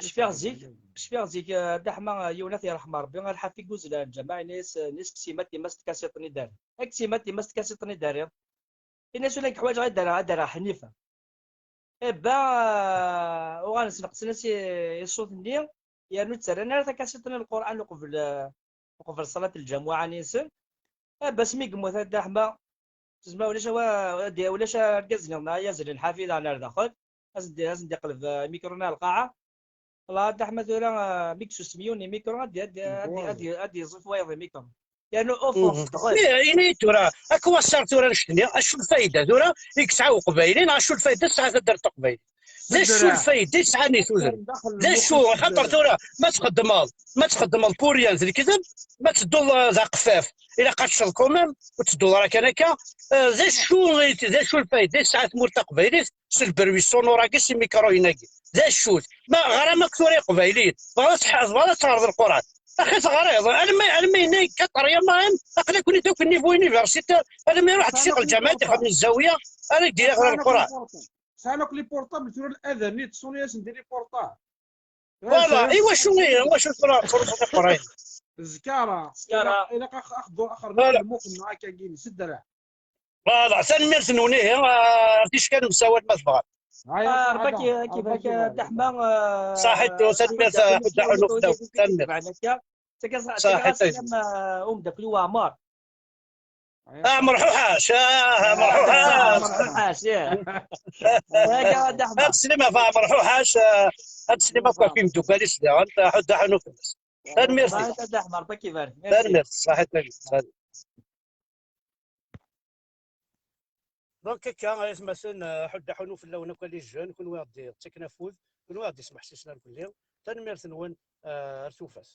cfiɣ zik, cfiɣ zik, eh, Dda Ḥma, eh, yiwen ad t-yerḥem Rebbi, a Lḥafi Guzlan, lǧameɛ, ini-as, eh, ini-as, kkes yemma-tmas tkasiṭ-nni d-terriḍ. Kkes yemma-tmas tkasiṭ-nni d-terriḍ. Ini-as, ula nekk ḥwaǧeɣ ad d-rreɣ, ad d-rreɣ Ḥnifa. Eh ben, uɣalen sneqsen-as i, i ṣṣut-nni, yernu ur ttarran ara takasiṭ n Lqur'an uqbel, eh, uqbel ṣalat lǧamuɛa-nni-nsen. Eh ben, asmi yemmut Dda Ḥma, tezmer ulac awa-, ad d-, ulac argaz nniḍen ara yazlen Ḥafi daɣen ar daxel, ad sen-d-, ad sen-d-iqleb, eh, imikru-nni ar lqaɛa. Wallah, Dda Ḥma tura, eh, mi yessusem yiwen imikru, ad d-, ad d-, ad d-, ad d-, ad d-yeẓẓif wayeḍ imikru. Yernu au fond, tedɣel. Ini-yi tura, akwaṣer tura annect-nni, acu lfayda tura i yesɛa uqbayli, neɣ acu lfayda tesɛa taddart taqbaylit? D acu lfayda i sɛan i tudert? D acu, axaṭer tura ma txeddmeḍ, ma txeddmeḍ pour rien d lekdeb, ma tedduḍ, eh, d aqeffaf, ilaq ad teččeḍ quand même, ur tettedduḍ ara kan akka. Eh, d acu, d acu lfayda i tesɛa tmurt taqbaylit s le bruit sonore-agi, s imikruyen-agi? D acu-t? Ma ɣran akk tura iqbayliyen, tebɣiḍ ad tḥ-, tebɣiḍ ad teɣreḍ Lquran, axi teɣriḍ, almi, almi yenna yekka ṭerya maɛen, aql-aken-id akk niveau universitaire, almi iruḥ-d ccix lǧameɛ ad ixdem zzawiya, ara d-iɣer Lquran. Sɛan akk les portables, tura l'adan-nni ttṣuni-asen di les portables. Voilà, i wacu, i wacu tura tettruẓuḍ iqerrayen? Zkara. Zkara. Ilaq, ilaq ax-, ax-, ax-, axernu lmux-nneɣ akkagi, s ddreɛ. Voilà, tanemmirt-nwen, ihi, ah, ar ticki ad nemsawal ma tebɣam. Ah, Rebbi ad k-ibarek, Dda Ḥma, ah, Saḥit, tanemmirt, ah, Ḥudda Ḥunuf, tanemmirt. Saḥit. Umeddakel-iw Ɛmer. Ah, Ɛmer Ḥuḥac, ah, Ɛmer Ḥuḥac. Ɛmer Ḥuḥac, ih. Ad teslim ɣef Ɛmer Ḥuḥac, ah, ad teslim akk ɣef imeddukal-is daɣen, Ḥudda Ḥunuf-nnes. Tanemmirt. Saḥit a Dda Ḥma, Rebbi ad k-ibarek. Merci. Tanemmirt, saḥit. Donc, akka, ay atmaten, eh, ḥudda ḥunu fell-awen akk, a les jeunes, kunwi i ɣ-d-yettaken afud, kunwi i ɣ-d-yesmeḥsisen ar fell-i. Tanemmirt-nwen, eh, ar tufat.